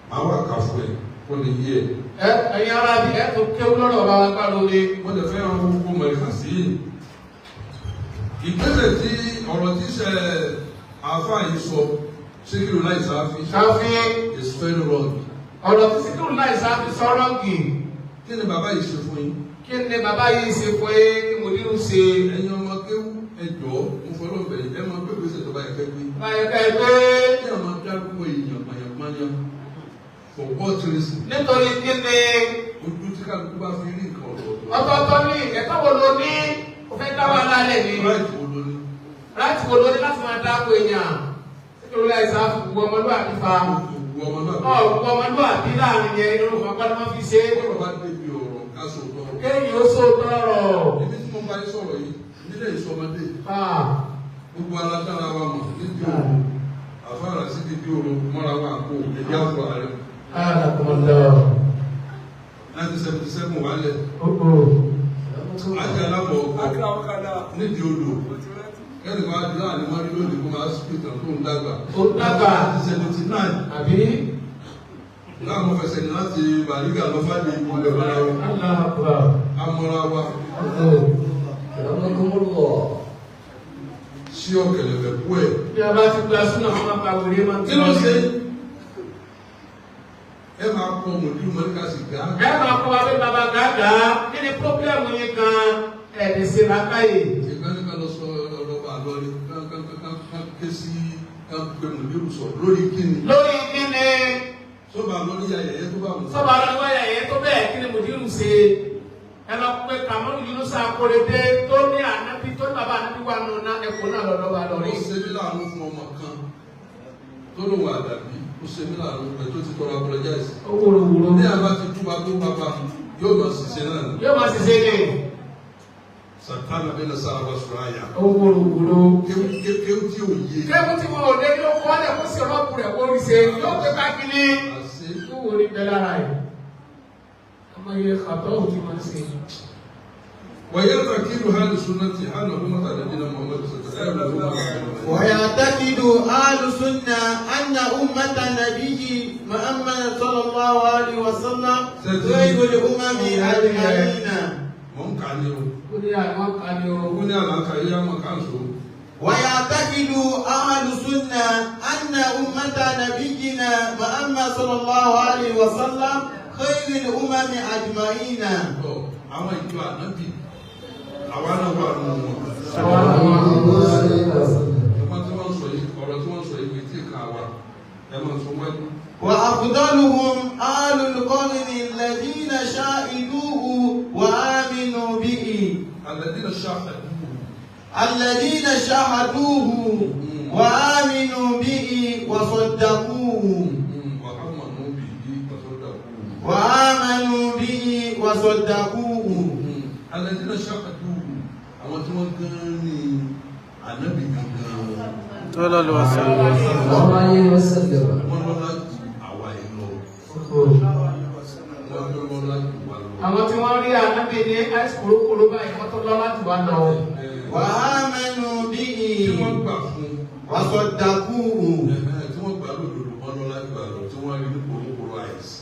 máa wà ká fún ẹ kó lè yé ẹ. Ẹ ẹ̀yin ara bí ẹ tó kéwú lọ́rọ̀ bá wa gbá lórí. Wọ́n lè fẹ́ràn gbogbo mọ̀lẹ́kà sí i. Ìgbésẹ̀ tí ọ̀rọ̀ tí ṣe àáfàá yìí sọ Síkírù Láì Sáfí. Sáfí. Is very wrong. Ọ̀rọ̀ tí Síkírù Láì Sáfí sọ̀rọ̀ gì. Kí ni bàbá yìí ṣe fún yín? Kí ni bàbá yìí ṣe fún yín kí mo nínú ṣe? Ẹ̀yin ọmọ kéwú ẹ jọ̀ọ́ mo fọlọ́ bẹ̀rẹ̀ ẹ máa gbé gbèsè tó bá yẹ kẹ́ gbé. Báyọ̀ ká ẹ gbé. Kí ẹ máa dárúkọ èèyàn pàyàpáyà for what reason? Nítorí kí ni? Ojú tí kálukú bá fi rí nǹkan ọ̀tọ̀ọ̀tọ̀. Ọ̀tọ̀ọ̀tọ̀ ni ẹ̀tọ́ wo lo ní? O fẹ́ dá wàhálà lẹ̀ ni. Ráìtì wo lo ní? Ráìtì wo lo ní láti máa dáko èèyàn? Síkírù Láì Sáfí gbogbo ọmọlúwàbí fa. Ọ̀gbọ́n ọmọlúwàbí láàrin yẹn irú kan pálí wọ́n fi ṣe. Bọ́lá bá débi ọ̀rọ̀ ká sọ tọrọ. Kéèyàn ó sọ tọrọ. Èmi tí mo bá yín sọ̀rọ̀ yìí nílé ìsọmọdé. Gbogbo ara dára wa mọ̀ níbi òru. Àfárá sí níbi òru mọ́ra wa kó ẹ̀jẹ̀ àfọ̀ ààrẹ. 1977 wálẹ̀. Ajá alábọ̀ ọkọ̀ nídìí odò. Kẹ́ni máa dúró àní máa rí lónìí kó máa sùpìtàn tó ń dàgbà. Ó dàgbà. 1979. Àbí? Láàmú fẹsẹ̀ ní láti Bàrígà lọ fáde ìpínlẹ̀ ọ̀la wa. Amọ̀ra wa. Sí ọ̀kẹ̀lẹ̀fẹ̀ kú ẹ̀. Bí a bá ti gba súnà fún apá wèrè máa ń Kí ló ṣe? Ẹ máa kọ mòdìrú mọ́níkà sí gá. Ẹ máa kọ́ wa pé bàbá gàgà kí ni pírọ́blẹ́mù yín gan-an ẹ̀ lè ṣe làákàyè. Ìgbà ní ká lọ sọ ọlọ́ba àlọ́rí ká ké sí ká pé mòdìrú sọ lórí kíni. Lórí kíni. Sọ́ba lórí ayẹyẹ tó bá wù. Sọ́ba lórí ayẹyẹ tó bẹ́ẹ̀ kí ni mòdìrú ṣe. Ẹ lọ pé Kàmọ́rù Yunusa Akóredé tó ní ànábì tó ní bàbá ànábì wà nù ná ẹ̀kọ́ náà lọ́dọ̀ lọ́rí. Ó ṣe mí láàánú fún ọmọ kan tó lóun àdàbí ó ṣe mí láàánú pẹ̀ tó ti tọrọ apologize. Ó wúro wúro. Ní àbá ti túba tó bàbá yóò máa ṣiṣẹ́ náà. Yóò máa ṣiṣẹ́ ní. Sàtánà bẹ́ẹ̀ sára wa sọ̀rọ̀ àyà. Ó wúro wúro. Kéwú tí ò yé. Kéwú tí wọn ò lé ní okòó lẹ̀ kó sì rọ́ọ̀bù rẹ̀ kó rí ṣe yóò pé káàkiri. Àṣé. Tó wo ni bẹ́ẹ̀ lára yìí. Ọmọ yẹn kàtọ́ òtí máa ń ṣe. ويعتقد أهل السنة أن أمة نبينا محمد صلى الله عليه وسلم. ويعتقد أهل السنة أن أمة النبي محمد صلى الله عليه وسلم خير الأمم أجمعين. Wọ́n kà ní o. Ó ní àwọn kà ní o. Ó ní àlàkà yìí àwọn kà ń so. ويعتقد أهل السنة أن أمة نبينا محمد صلى الله عليه وسلم خير الأمم أجمعين. Àwọn ìjọ ànábì àwa náà wà nù wọn. Ọmọ tí wọ́n sọ yìí, ọ̀rọ̀ tí wọ́n sọ yìí kì í tí ì kan àwa. Ẹ máa sọ wájú. وأفضلهم آل القرن الذين شاهدوه وآمنوا به. الذين شاهدوه. الذين شاهدوه وآمنوا به وصدقوه. وصدقوه. وآمنوا به وصدقوه. وآمنوا به وصدقوه. الذين شهدوه àwọn tí wọ́n gan ni ànábì gangan. عليه وسلم. Wọ́n lọ́lá ju àwa yìí lọ. Wọ́n lọ́lá ju wa lọ. Àwọn tí wọ́n rí ànábì ní ice kúrúkúrú báyìí wọ́n tó lọ́lá jù wá lọ. وآمنوا به Tí wọ́n gbà fún وصدقوه. tí wọ́n gbà lódodo wọ́n lọ́lá jù wa lọ tí wọ́n rí ní kúrúkúrú àìsí.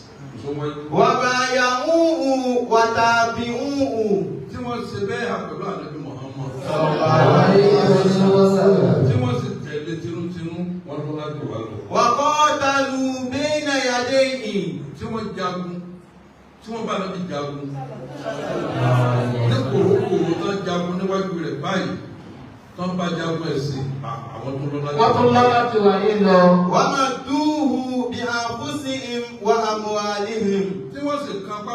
وبايعوه وتابعوه. Tí wọ́n ṣe bẹ́ẹ̀ pẹ̀lú ànábì Muhammad. عليه وسلم. Tí wọ́n sì tẹ̀lé tinútinú wọ́n lọ́lá jù wa lọ. وقاتلوا بين يديه. Tí wọ́n jagun tí wọ́n bá ànábì jagun ní kòrókòró tán jagun níwájú rẹ̀ báyìí tán bá jagun ẹ̀sìn àwọn tó lọ́lá jù Wọ́n tún lọ́lá jù wá yìí lọ. ومدوه بأنفسهم وأموالهم. Tí wọ́n sì kápá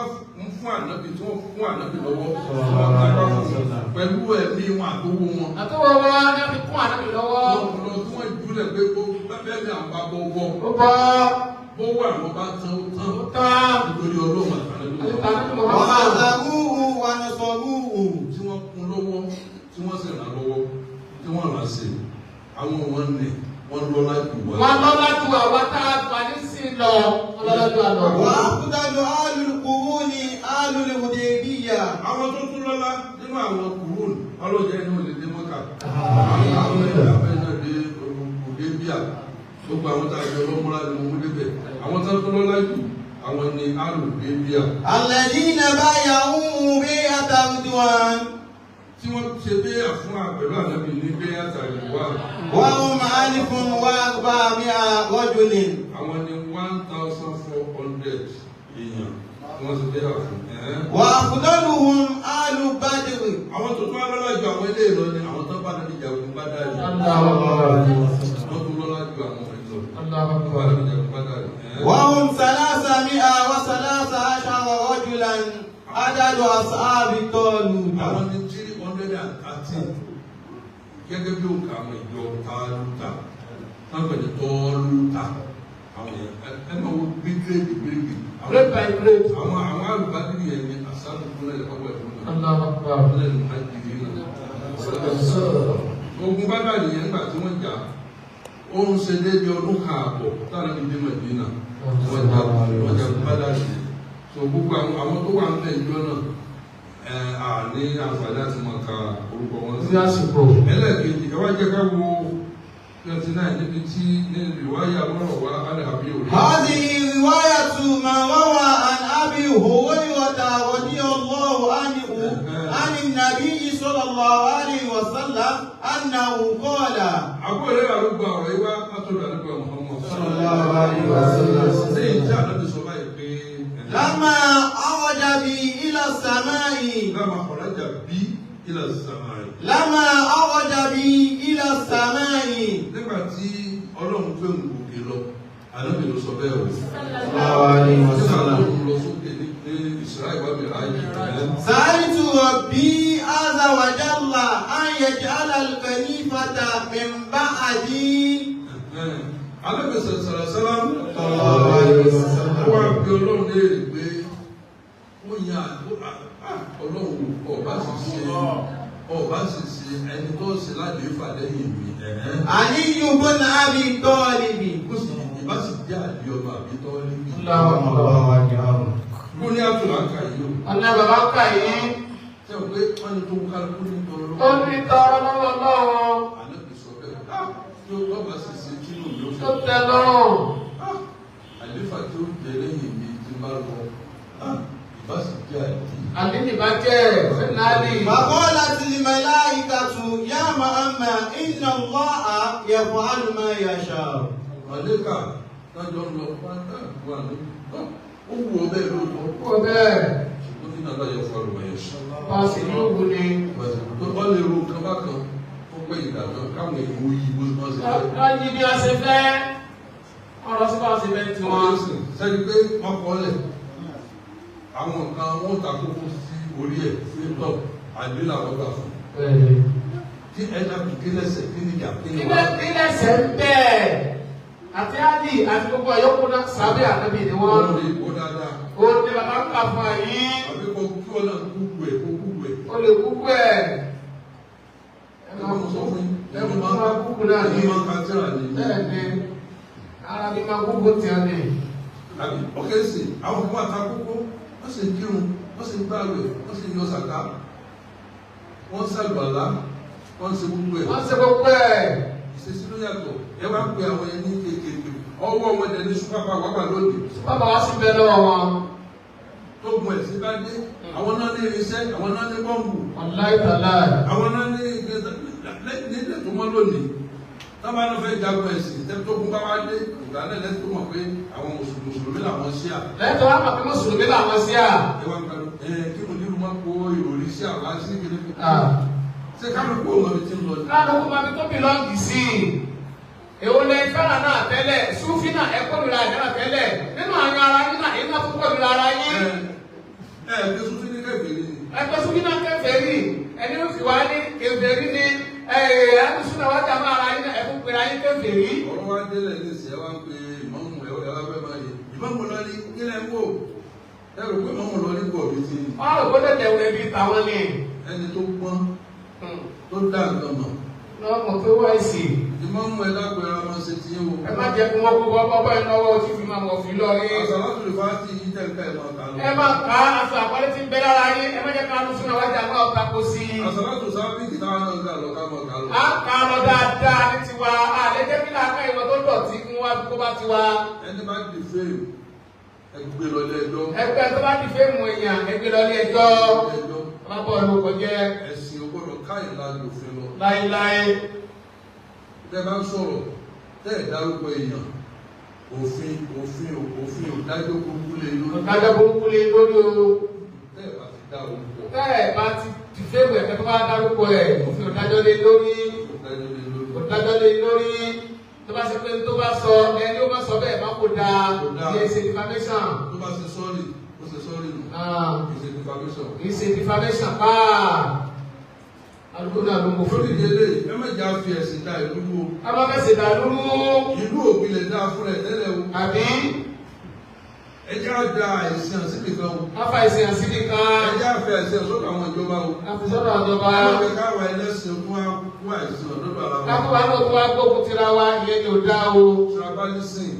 fún ànábì tí wọ́n fún ànábì lọ́wọ́ tí wọ́n kápá fún pẹ̀lú ẹ̀mí wọn àtowó wọn. Àtọwọ́ wọn ní fi kún ànábì lọ́wọ́. Wọ́n lọ tí wọ́n júlẹ̀ pé kó bẹ́ẹ̀ ni àwọn bá bọ́ bọ́ Ó bọ́ bó wà àwọn bá tán ó tán ó tán. nítorí ọlọ́run àtànábì Àti lọ́wọ́. tànábì Muhammad. وعزروه ونصروه. Tí wọ́n kún lọ́wọ́ tí wọ́n sì ràn lọ́wọ́ tí wọ́n ràn sí àwọn wọn ní wọ́n lọ́lá jù wá. Wọ́n lọ́lá ju àwa tá a gbà ní sí lọ. Wọ́n lọ́lá ju àlọ́. وأفضل أهل القرون أهل الحديبية. Àwọn tó tún lọ́lá nínú àwọn kùrún ọlọ́jẹ́ inú lè dé mọ́kà. Àwọn ẹ̀dá fẹ́ náà dé òde bíà gbogbo àwọn tá a jọ lọ́mọ́lá ni mo mú débẹ̀. Àwọn tó tún lọ́lá jù àwọn ni àlùdé bíà. الذين بايعوه بيعة رضوان. Tí wọ́n ṣe béyà fún àpẹ̀lú ànábì ní béyà tàbí wá. وهم 1400 رجل. Àwọn ni 1400 èèyàn tí wọ́n ṣe béyà fún. وأفضلهم أهل بدر. Àwọn tó tún wá lọ́lá ju àwọn ilé ìlọ ni àwọn tó bá nàbí jagun bá dájú. Wọ́n tún lọ́lá ju àwọn ìlọ. Allahu Tó bá Akbar. nàbí jagun bá dájú. وهم 313 رجلا عدد أصحاب طالوت. Àwọn ní 313 gẹ́gẹ́ bí òǹkà àwọn ìjọ Tálútà táwọn ní Tọ́lútà àwọn yẹn ẹ máa wo bí gírèdì gírèdì. Grade by grade. Àwọn alùpàdé yẹn ní asálùkúnlẹ̀ lẹ́kọ̀ọ́ ẹ̀fọn náà. Allahu Akbar. Ọ̀lẹ́ ní àjèjì náà. Ogun bábà nìyẹn nígbà tí wọ́n jà ó ń ṣe déédéé ọdún kan àbọ̀ táwọn ẹbí dé Mẹdínà wọ́n jà wọ́n jà bábà nìyẹn. So gbogbo àwọn tó wà nílẹ̀ ìjọ náà ẹ à ní àǹfààní àti máa ka orúkọ wọn sí. Ní àsìkò. Ẹlẹ́ẹ̀kejì ẹ wá jẹ́ ká wo 29 níbi tí ní ìwáyà mọ́rọ̀ wá alẹ́ àbí òrí. هذه رواية ما روى عن أبي هريرة رضي الله عنه عن النبي صلى الله عليه وسلم أنه قال. Àbúrò rẹ̀ ló gba ọ̀rọ̀ yìí wá látọ̀dọ̀ àdúgbò Muhammad. صلى الله عليه وسلم. Lẹ́yìn tí ànábì sọ báyìí pé لما عرج بي إلى السماء. لما خرج بي إلى السماء. لما عرج بي إلى السماء. Nígbà tí Ọlọ́run gbé òun gòkè lọ, ànábì ló sọ bẹ́ẹ̀ o. صلى الله عليه Nígbà tó وسلم. ń lọ sókè ní Israel wà Miraj. سألت ربي عز وجل أن يجعل الخليفة من بعدي. Ànábì sọ̀rọ̀ sọ́lá صلى الله عليه وسلم. ó wá bí Ọlọ́run léèrè pé ó yan Ọlọ́run ọba sì ṣe ẹni tó ṣe láti fà lẹ́yìn mi. علي بن أبي طالب. Kó sì ìbá sì jẹ́ àbí ọba àbí tọ́lé bí. Allahu Akbar. Mo ní àtúnlá ń kà yìí o. Ọ̀nà bàbá ń kà yìí. Ṣé o pé wọ́n ní tó ń kálukú ní tọrọ Ó lọ́wọ́? ní tọrọ lọ́wọ́ Ọlọ́run. Ànábì sọ bẹ́ẹ̀. Tí o bá sì ṣe kí ló yóò Tó ṣe. tẹ́ lọ́rùn. Àléfà tí ó jẹ lẹ́yìn mi ti bá lọ. Ìbá sì jẹ́ àbí. Àbí nìbá jẹ́ Fẹ́nálì. فقالت الملائكة يا محمد إن الله يفعل ما يشاء. Màlẹ́kà tájọ́ ń lọ pátá wà ní. Ó wù ọ bẹ́ẹ̀ lóòótọ́. Kó bẹ́ẹ̀. Ṣùgbọ́n kí nàlá yẹ fún àlùmọ̀ yẹn ṣe. Pàṣẹ yóò wù ni. Tó bá lè ro nǹkan bákan ó pé ìdájọ́ káwọn èèyàn ó yí bó ṣe fẹ́. Wọ́n yí bí wọ́n ṣe fẹ́. Ọ̀rọ̀ sí báwọn ṣe fẹ́ tiwọn. Wọ́n sẹ́ni pé wọ́n kọ́ lẹ̀. Àwọn nǹkan wọ́n ta kókó sí orí ẹ̀ pé tọ̀ àgbé làwọn gbà fún. Kí ẹ dàbí kí lẹ́sẹ̀ kí níjà kí ni wà. Kí lẹ́sẹ̀ ń bẹ́ẹ̀? Àti Ali àti gbogbo àyọkù náà sábẹ́ ànábì ni wọ́n. Ó lè kó dáadáa. Ó ní bàbá ń kà fún ẹ yìí. Àbí kò kí wọn náà kúkú ẹ̀ kó kúkú ẹ̀. Ó lè kúkú ẹ̀. Ẹ máa sọ fún yín. Ẹ máa kúkú náà ní. Ẹ máa ka tíra ní. Bẹ́ẹ̀ ni, ara mi máa kúkú tiẹ̀ ní. Àbí ọ̀kẹ́ sì, àwọn kan wà ta kókó, wọ́n sì ń kírun, wọ́n sì ń gbààwẹ̀, wọ́n sì ń yọ sàká, wọ́n ń sàlùwàlá, wọ́n ń ṣe gbogbo ẹ̀. Wọ́n ṣe gbogbo ẹ̀. Ìṣesí ló yàtọ̀. Ẹ wá pe àwọn ẹni kéékèèké. Ọwọ́ wọn dẹ̀ ní súpàpà wà wà lónìí. Bàbá wa sì bẹ lọ́wọ́ wọn. Tó gun ẹ̀sìn bá dé, àwọn náà ní irinṣẹ́, àwọn náà ní bọ́ǹbù. Wàláì tàláì. Àwọn náà ní nílẹ̀ tó mọ́ lónìí. Tábà náà fẹ́ jagun ẹ̀sìn, tó gun bá wá dé, ìgbà náà lẹ́tọ́ tó mọ̀ pé àwọn mùsùlùmí làwọn ṣíà. Lẹ́tọ̀ wá mọ̀ pé mùsùlùmí làwọn ṣíà. Ẹ wá ń gbàdúrà, kí mo nílùú máa kó ìròrí ṣíà wá sí kí ṣé kálukú ò mọ ibi tí ń lọ ni. Kálukú mọ ibi tó bìlọ́ǹgì sí. Èwo lẹ fẹ́ràn náà tẹ́lẹ̀, Súfì náà ẹ kórìíra ẹ̀ náà tẹ́lẹ̀, nínú àwọn ara yín náà iná fún kórìíra ara yín. Ẹ ẹ pé Súfì ní kèfèrí ni. Ẹ pé Súfì náà kèfèrí, ẹni ó fi wá ní kèfèrí ni, ẹ ẹ alùsùn náà wá jà máa ara yín náà ẹ fún pera yín kèfèrí. Ọ̀rọ̀ wa délẹ̀ ní ìsìn ẹ wá ń pe ìmáàmù ẹ wá fẹ́ máa yẹ. Ìmáàmù lọ ní kílẹ̀ ń wò. Ẹ rò pé ìmáàmù lọ ní pọ̀ bíi ti. Wọ́n rò pé tẹ̀tẹ̀ wẹ̀ bíi tàwọn ni. Ẹni tó gbọ́n tó dá nǹkan mọ̀. Lọ́mọ tó wá ìsìn. Ìmáàmù ẹ lápẹ̀rẹ̀ ọmọ ṣe ti yín o. Ẹ má jẹ́ kí wọ́n kó bọ́ bọ́ ẹ lọ́wọ́ tí fi máa wọ̀ fi lọ rí. Àsàlátù lè fà á sí yìí tẹ̀ka ẹ̀ máa kà lọ. Ẹ máa kà á aṣọ àpọ́nlé tí ń bẹ lára yín, ẹ má jẹ́ ká lùsùn náà wájà máa ọ̀ta kó sí i. Àsàlátù sábìkì táwọn náà ń kà lọ ká máa kà lọ. À ń kà á lọ dáadáa ní tiwa, àlẹ́ jẹ́ kí làákà ìwọ tó dọ̀tí kí wọ́n kó bá tiwa. Ẹni bá di fèèmù, ẹ gbé lọ ilé ẹjọ́. Ẹgbẹ́ tó bá di fèèmù èèyàn, ẹ gbé lọ ilé ẹjọ́. Bá bọ́ọ̀lù kọjẹ́. Ẹ̀sìn ò gbọ́dọ̀ káyìn láàyò òfin lọ. Láíláí. Tẹ́ bá ń sọ̀rọ̀, tẹ́ ẹ̀ dárúkọ èèyàn, òfin òfin òfin ò dájọ́ burúkú lé lórí. Dájọ́ burúkú lé lórí o. Tẹ́ ẹ̀ bá ti dá orúkọ. Tẹ́ ẹ̀ bá ti dìfẹ́wò ẹ̀fẹ́ tó bá dárúkọ ẹ̀, òfin ò dájọ́ lé lórí. Ò dájọ́ lé lórí. Ò dájọ́ lé lórí. Tó bá ṣe pé tó bá sọ, ẹni ó bá sọ bẹ́ẹ̀ má kó dáa. Kò dáa. Kì í ṣe defamation. Tó bá ṣe sọ́ọ̀rì, ó ṣe sọ́ọ̀rì nù. Kì í ṣe defamation. Kì í ṣe defamation pàà. Alùpùpù náà ló ń bọ̀ fún Lórí ìdílé, ẹ má jà fi ẹ̀sìn da ìlú o. A máa fẹ́ ṣèdá lúrú. Ìlú òbí lè dá fún ẹ tẹ́lẹ̀ o. Àbí? Ẹ jẹ́ á da àìsàn síbi kan o. A fa àìsàn síbi kan. Ẹ jẹ́ á fi àìsàn sọ́dọ̀ àwọn ìjọba o. A fi sọ́dọ̀ ìjọba. Ẹ má fẹ́ káwa ẹlẹ́sìn kó àìsàn lọ́dọ̀ ara wa. Kákó wa náà tó wá gbógun tira wa, ìyẹn ni ò dá o. Tribalism.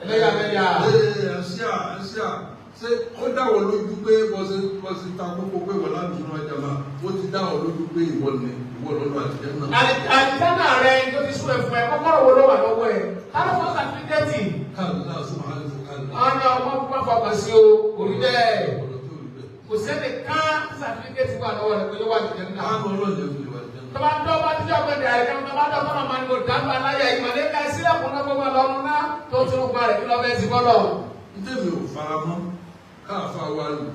Ẹlẹ́yàmẹ̀yà. Ẹ̀ṣíà ẹ̀ṣíà ṣé ó dáwọ̀ lójú pé bọ́sẹ̀ ta kókó pé wọ́n láti inú ọjà máa ó ti dáwọ̀ lójú pé ìwọ ni ìwọ lọ́dọ̀ àtijọ́ náà. Àlìjánà rẹ tó ti sún ẹ̀fún ẹ kọ́kọ́rọ́ wo ló wà lọ́wọ́ ẹ̀? Káàlù fún sàtífíkẹ́tì. Káàlù náà sún màá lè fún káàlù. Ọ̀nà ọmọ fún fọkàn sí o, kò rí bẹ́ẹ̀. Kò sẹ́ni ká sàtífíkẹ́tì wà lọ́wọ́ rẹ̀ pé yóò wà lìjẹ́ náà. Káàlù ọlọ́ọ̀lẹ́ fi lè wà lìjẹ́ náà. Tọ́ba dọ́ bá ti dọ́ gbẹ̀dẹ̀ àyíká tọ́ba dọ́ fọ́nà máa ń lò dáńgbà láyà ìmọ̀lẹ́ka sílẹ̀kùn náà gbogbo ọlọ́run náà tó tún gba rẹ̀ kí lọ́ fẹ́ sí bọ́lọ̀. Ntẹ́mi ò fara mọ́ káàfa wa lù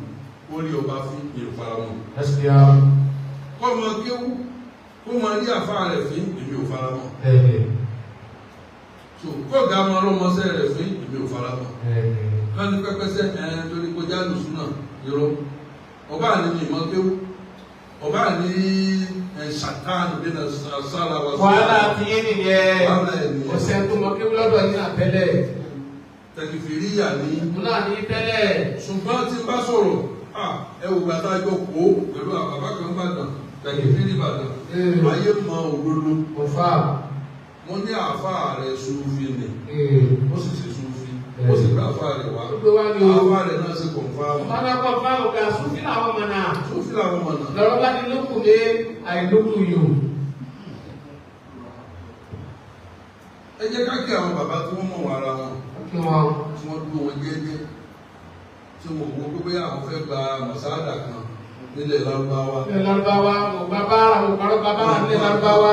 orí ọba fún mi ò fara mọ́. Kọ́ mọ kéwú kó mọ rí àfa rẹ̀ fín èmi ò fara mọ́. So kọ́gà máa lọ́mọṣẹ́ rẹ̀ fín èmi ò fara mọ́. Kánú pẹ́pẹ́sẹ́ ẹ̀ torí kọjá lùsùn náà irọ́. Ọba àní mi mọ kéwú. Ọba àní ṣàtánù bí na sára wa. Wàhálà ti yín nìyẹn. Wàhálà ẹ̀ nìyẹn. Ọ̀sẹ̀ tó mọ kéwú lọ́dọ̀ yín náà tẹ́lẹ̀. Tẹkifìríyà ní. Mo náà ní tẹ́lẹ̀. Ṣùgbọ́n tí n bá sọ̀rọ̀, ẹ wò gbàtà jọ kó pẹ̀lú àbàbà kan bàdàn, tẹkifìrí bàdàn. Ayé mọ òdodo. Òfà. Mo ní àáfàá rẹ̀ Súfì ni. Ó sì ṣe Súfì. Ó sì gbé àáfàá rẹ̀ wá. Ó gbé wá ní o. Àáfàá rẹ̀ náà ṣe kọ̀ǹfàmù. Bàbá kọ̀ǹfàmù kà Súfì làwọn mọ̀ náà. Súfì làwọn mọ̀ náà. Lọ́rọ́ bá ní lókùn ní àìlókùn yòó. Ẹ jẹ́ ká kí àwọn bàbá tí wọ́n mọ̀ wọ́n ara wọn. Kí wọ́n. Tí wọ́n dúró wọn jẹ́jẹ́. Tí wọ́n wò pé bóyá àwọn fẹ́ gba mọ̀sáàdà kan nílẹ̀ Lárúbáwá. Nílẹ̀ Lárúbáwá, mo gba báárà, mo parọ́ gba báárà nílẹ̀ Lárúbáwá.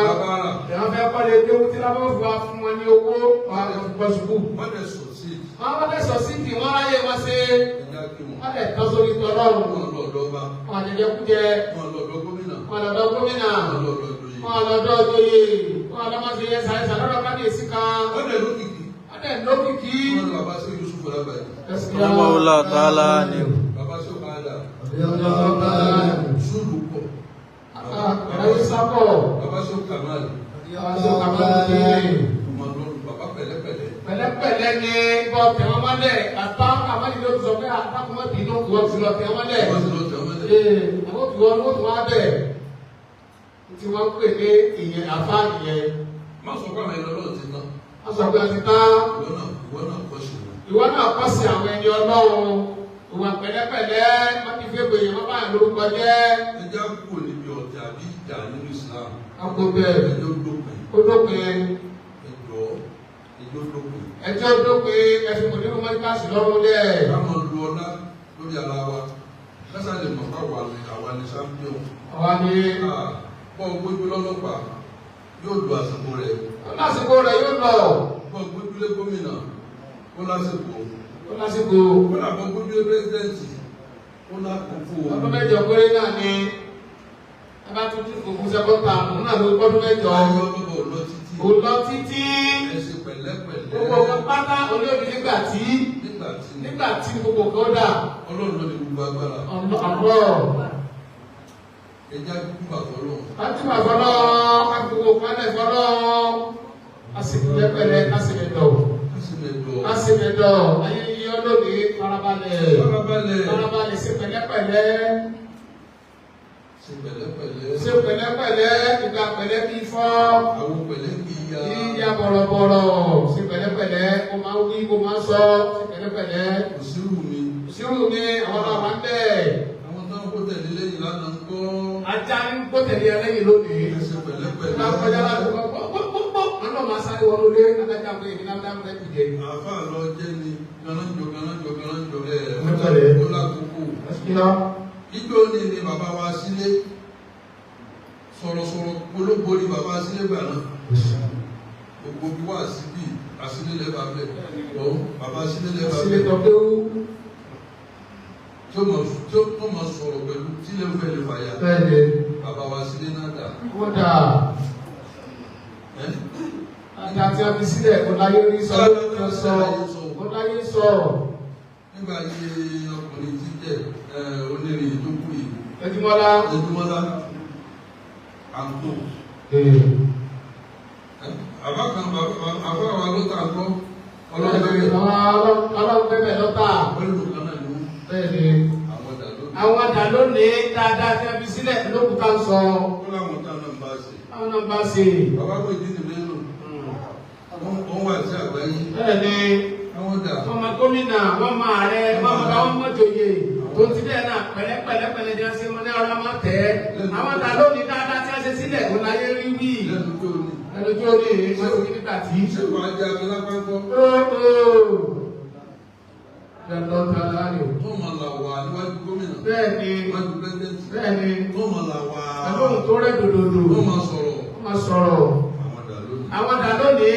Ìyá fẹ́ kọ́ lè dé tí Lárúbáwá fi wá fún wọn ní owó ọ̀pọ̀ sùkúù. Wọ́n lè sọ sí. Wọ́n lè sọ sí kì wọ́n ráyè wọn ṣe. Ẹja kí wọn. Wọ́n lè tọ́ sórí tọ́lọ́run. Wọ́n lọ ọ̀dọ̀ ọba. Wọ́n àjẹjẹ kújẹ. Wọ́n lọ ọ̀dọ̀ gómìnà. Wọ́n lọ́dọ̀ gómìnà. Wọ́n lọ ọ̀dọ̀ ìjòyè. Wọ́n lọ́dọ̀ ìjòyè. Wọ́n lọ́ máa ṣe ẹ̀sà lọ́dọ̀ kábíyèsí kan. Wọ́n lè lókìkí. Wọ́n lè lókìkí. Wọ́n lọ bàbá sí Yusuf Lágbàáyé. Ọlọ́wọ́lá tààlà ni. Bàbá sí Ọ̀kadà. Sùúrù pọ̀. Ẹ̀rọ sápọ̀. Bàbá sí Kamal. Bàbá sí Kamal. Ọmọ lọ́rùn bàbá pẹ̀lẹ́pẹ̀lẹ́. Pẹ̀lẹ́pẹ̀lẹ́. Pẹ̀lẹ́pẹ̀lẹ́ ni bọ́ tẹ̀ wọ́n mọ́lẹ̀ àtọ́ àmọ́lẹ̀ ló ti sọ pé àtàkùnmọ́ bínú ìwọ ti lọ tẹ̀ wọ́n mọ́lẹ̀. Wọ́n ti lọ tẹ̀ wọ́n mọ́lẹ̀. Ee, àwọn òbí wọn ló tún wá bẹ̀. Tí wọ́n ń pè ní ìyẹn àfa nìyẹn. Má sọ pé àwọn ẹni Ọlọ́run ti tán. Wọ́n sọ pé wọ́n ti tán. Ìwọ náà kọ́ sí wọn. Ìwọ náà kọ́ sí àwọn ẹni Ọlọ́run. Ìwà pẹ̀lẹ́pẹ̀lẹ́ wọ́n ti fẹ́ gbèyàn wọ́n bá yàn lórúkọ jẹ́. Ẹ já kúrò níbi ọ̀tẹ̀ àbí ìjà nínú Islam. Ọkọ̀ bẹ́ẹ̀ Ẹjọ́ dópin. ó dópin. Ẹjọ́ ẹjọ́ dópin. Ẹjọ́ dópin ẹfin kò ní kó mọ́tíkàsì lọ́rùn lẹ̀. Ká máa lu ọlá lórí ara wa. Kásá lè mọ̀ ká wà ní àwa ní champion. Àwa ni Bọ́ gbójú lọ́lọ́pàá yóò lu àsìkò rẹ̀. lásìkò rẹ̀ yóò lọ. Bọ́ gbójú lé gómìnà ó lásìkò. Ó lásìkò. Ó làbọ̀ gbójú lé pírẹ́sidẹ́ǹtì ó lákòókò. Ọdún mẹ́jọ péré náà ni ẹ bá tún dìbò fún sẹ́kọ́ńtà òun náà ló gbọ́dún mẹ́jọ. Ayé ọlọ́bọ̀ lọ títí. Kò lọ títí. Ẹ ṣe pẹ̀lẹ́pẹ̀lẹ́. Gbogbo nǹkan pátá olóòdì nígbà tí Nígbà tí nígbà tí gbogbo nǹkan dà. Ọlọ́run ló ní gbogbo agbára. Ọ̀rọ̀ Ẹ já dúdú bàbá Ọlọ́run. kájúmọ̀ fọlọ́ kágbogbo kálẹ̀ fọlọ́ kásìkò pẹ̀lẹ́ kásìkò dọ̀ Ká sì lè dọ̀. kásìkò dọ̀ ayé yí ọlọ́ọ̀dì farabalẹ̀ Farabalẹ̀. farabalẹ̀ ṣe pẹ̀lẹ́pẹ̀lẹ́ Ṣe pẹ̀lẹ́pẹ̀lẹ́. ṣe pẹ̀lẹ́pẹ̀lẹ́ ìgbà pẹ̀lẹ́ kí fọ́ Àwọn pẹ̀lẹ́ kì í ya. yíyá bọ̀rọ̀bọ̀rọ̀ ṣe pẹ̀lẹ́pẹ̀lẹ́ kó máa wí kó máa sọ ṣe pẹ̀lẹ́pẹ̀lẹ́ Kò sí rù mí. ìṣirò mi àwọn náà máa ń bẹ̀ Àwọn tó ń kó tẹ̀lé lẹ́yìn lánàá ń kọ́. ajá ń gbọ́ tẹ̀lé ẹlẹ́yìn lónìí. Ẹ ṣe pẹ̀lẹ́pẹ̀lẹ́. Bá kọjá láti kọ́ pọ́pọ́pọ́ àwọn máa sáré wọnú ilé adájọ́ pé èmi náà dáhùn lẹ́kùn jẹ. Àáfàá lọ jẹ́ ni ganájọ ganájọ ganájọ ẹ̀ Pẹ̀lẹ́pẹ̀lẹ́. ó lákòókò. Ijó ni ni bàbá wa sílé. Sọ̀rọ̀sọ̀rọ̀ polówó ni bàbá sílé gbà náà. Gbogbo bí wà síbí àsílé lẹ́bàá bẹ̀. Lọ bàbá sílé lẹ́bàá Sílé bẹ̀. tọ́ pé ó Tí ó mọ̀ sọ̀rọ̀ pẹ̀lú tí lè fẹ́ lè fàyà. bẹ́ẹ̀ ni Bàbá wa sílé náà dà. wọ́n dà Ẹ́ àgbà tí a fi sílẹ̀ kò láyé rí sọ ló sọ kò láyé sọ Nígbà yí ọkùnrin tí jẹ́ onírìn tó kú yìí. Ẹjúmọ́lá. Ojúmọ́lá àǹkó. Àbá kan àbá wa ló tà gbọ́. Ọlọ́run bẹ́ẹ̀ Ọlọ́run bẹ́ẹ̀ lọ́tà pẹ̀lú kan náà ló bẹ́ẹ̀ ni àwọn dà lónìí. àwọn àdá lónìí dáadáa tí a fi sílẹ̀ lókùtà ń sọ Ó láwọn tá náà bá ṣe. àwọn náà bá ṣe. Bàbá kò dín ní mélòó. Wọ́n wà sí àgbáyé. Bẹ́ẹ̀ ni Àwọn dà. wọ́n máa gómìnà wọ́n máa ààrẹ wọ́n máa bá wọn mọ́jòyè tó ti bẹ́ẹ̀ náà pẹ̀lẹ́pẹ̀lẹ́pẹ̀lẹ́ ni wọ́n ṣe mọ́ ní ọ̀rọ̀ máa tẹ̀ ẹ́ àwọn àdá lónìí dáadáa tí a ṣe sílẹ̀ kò láyé rí wí Lẹ́nu tó ní. ẹnu tí ó ní wọ́n ti ní nígbà tí. Ṣé wàá jẹ́ abilápá gbọ́? Dandan ta láàrin o. Wọ́n máa là wà níwájú gómìnà. Bẹ́ẹ̀ ni Níwájú pírẹ́sidẹ́ǹtì. bẹ́ẹ̀ ni Wọ́n máa là wà. pẹ̀lú ohun tó rẹ̀ dòdòdò Wọ́n máa sọ̀rọ̀. wọ́n máa sọ̀rọ̀. Àwọn dà lónìí. Àwọn àdá lónìí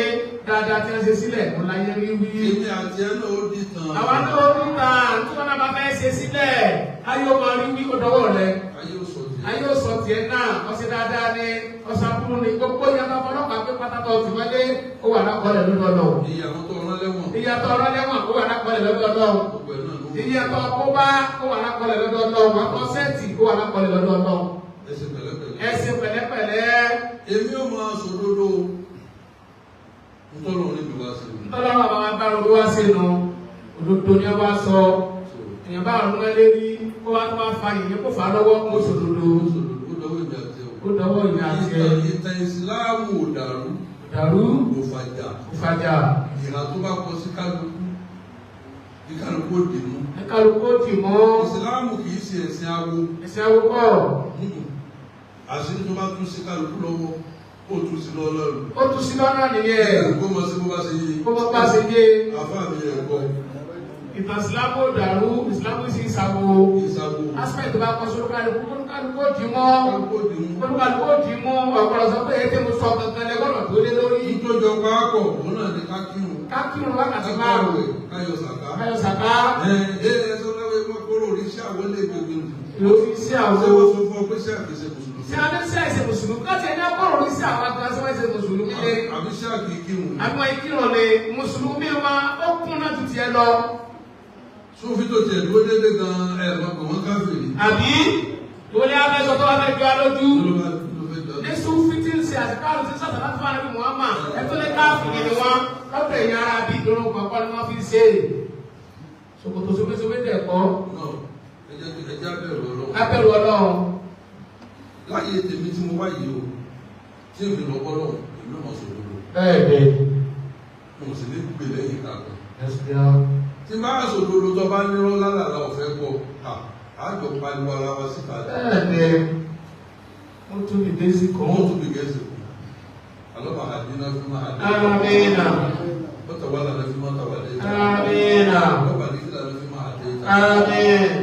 dáadáa tí a ṣe sílẹ̀ kò láyé rí wí. Èmi àti ẹ náà ó di tàn. Àwọn tó ń ta tí wọ́n náà bá fẹ́ ṣe sílẹ̀ ayé ó máa rí wí ó dọwọ́ rẹ̀. Ayé ò sọ tiẹ̀. Ayé ó sọ tiẹ̀ náà ọ̀sẹ̀ dáadáa ni ọ̀sẹ̀ àbúrò ni gbogbo yàtọ̀ ọlọ́pàá pé pátákó ti wọlé ó wà lákọọ́lẹ̀ lọ́dọ̀ Ọlọ́run. Iye àwọn tó rán lẹ́wọ̀n. Ìyàtọ̀ ọ̀rọ̀ lẹ́wọ̀n ó wà lákọọ́lẹ̀ lọ́dọ̀ Ọlọ́run. Gbogbo ẹ̀ náà ló wù. Ìyàtọ̀ kóbá ó wà lákọọ́lẹ̀ lọ́dọ̀ Ọlọ́run. Àtọ̀ sẹ́ẹ̀tì ó wà lákọọ́lẹ̀ lọ́dọ̀ Ọlọ́run. Ẹ ṣe pẹ̀lẹ́pẹ̀lẹ́. Ẹ ṣe pẹ̀lẹ́pẹ̀lẹ́. Èmi ò máa sòdodo. Ntọ́lọ́ ní mi wá sí mi. Tọ́lá bàbá wa bá ronú wá sínú òdodo ni wọ́n sọ. Èèyàn bá ronú lérí kó wá tó wá fa ìyẹn kó fà á lọ́wọ́ kó sòdodo. Ó dọwọ́ èmi àti ẹ o. Ó dọwọ́ ìyá àti ẹ. Ìtàn Ìsìláàmù ò dàrú. Dàrú Kò fàjà. kò fàjà. Ìhà tó bá kọ sí kálukú. Kí kálukú ó dì mú. Ẹ kálukú ó dì mọ́. Ìsìláàmù kì í ṣe ẹ̀sìn awo. Ẹ̀sìn awo kọ́. Àṣírí tó bá tún sí kálukú lọ́wọ́, ó tún sí lọ́wọ́ lọ́rùn. Ó tún sí lọ́nà nìyẹn. Kó mọ sí bó bá ṣe yé. Kó mọ bá ṣe yé. Àfáà mi ẹ̀ kọ́. Ìtàn Ìsìlámù ò dàrú, Ìsìlámù sì ń ṣàwo. Ìṣàwò. Aspect bá kọ sórí kálukú, kálukú ó dì mọ́. Kálukú ó dì mú. Kálukú ó dì mọ́. Ọ̀pọ̀lọpọ̀ sọ pé ètè mo sọ gangan lẹ́gbọ̀dọ̀ tó lé lórí. Ìtọ́jọ pápọ̀, òun náà ni ká kírun. Ká kírun wákàtí márùn-ún. Ká yọ sàká. Ká yọ sàká. Ẹ ẹ sọ láwọn ẹgbẹ́ kóró orí sí àwọn ilé gbogbo. Lórí sí àwọn. Ṣé wọ́n sọ fún ọ pé sí àkèsè mùsùlùmí? Ṣé a ní sí àìsè mùsùlùmí? Káàtì ẹni ọgọ́rùn ní sí àwọn agan sí wọ́n ṣe mùsùlùmí ni. Àbí sí àkè kírun? Àwọn ìkírun ni mùsùlùmí wa ó kún náà ju tiẹ̀ lọ. Sófin tó tiẹ̀ dúró déédéé gan-an ẹ̀ mọ̀ pé wọ́n káfìrí. Àbí ìwọlé abẹ́sọ tó wà fẹ́ jọ alójú. Ló fẹ́ jọ. Ní Súfì tí ń ṣe àṣekáàrù tí ń sàtàlá fún àrùn Muhammad, ẹ tó lé káfìrí ni wọ́n. Lọ́dọ̀ èèyàn ara bí ìdúró kankan ni wọ́n fi ń ṣe é. Ṣòkòtò sóbésóbé dẹ̀ kọ́. Náà ẹ jẹ́ ẹ jẹ́ abẹ́rù Ọlọ́run. Abẹ́rù Ọlọ́run. Láyé tèmi tí mo wá yìí o, tí èmi lọ bọ́ lọ́hùn, èmi náà sòdodo. Bẹ́ẹ̀ ni. Mo sì ní gbè lẹ́yìn kankan. Ẹ̀sìn Tí bá sòdodo tó bá nírọ́ lálàlá ọ̀fẹ́ gbọ́, àjọ pariwo ara wa síta. Bẹ́ẹ̀ ni. Wọ́n tún lè dé sí kan. Wọ́n tún lè gẹ̀ẹ́sì kù. Alọ́ba àdínà fún máa dé. Amina. Wọ́n tàwa lànà fún máa tàwa dé. Amina. Wọ́n bàdí sí lànà fún máa dé. Àmín.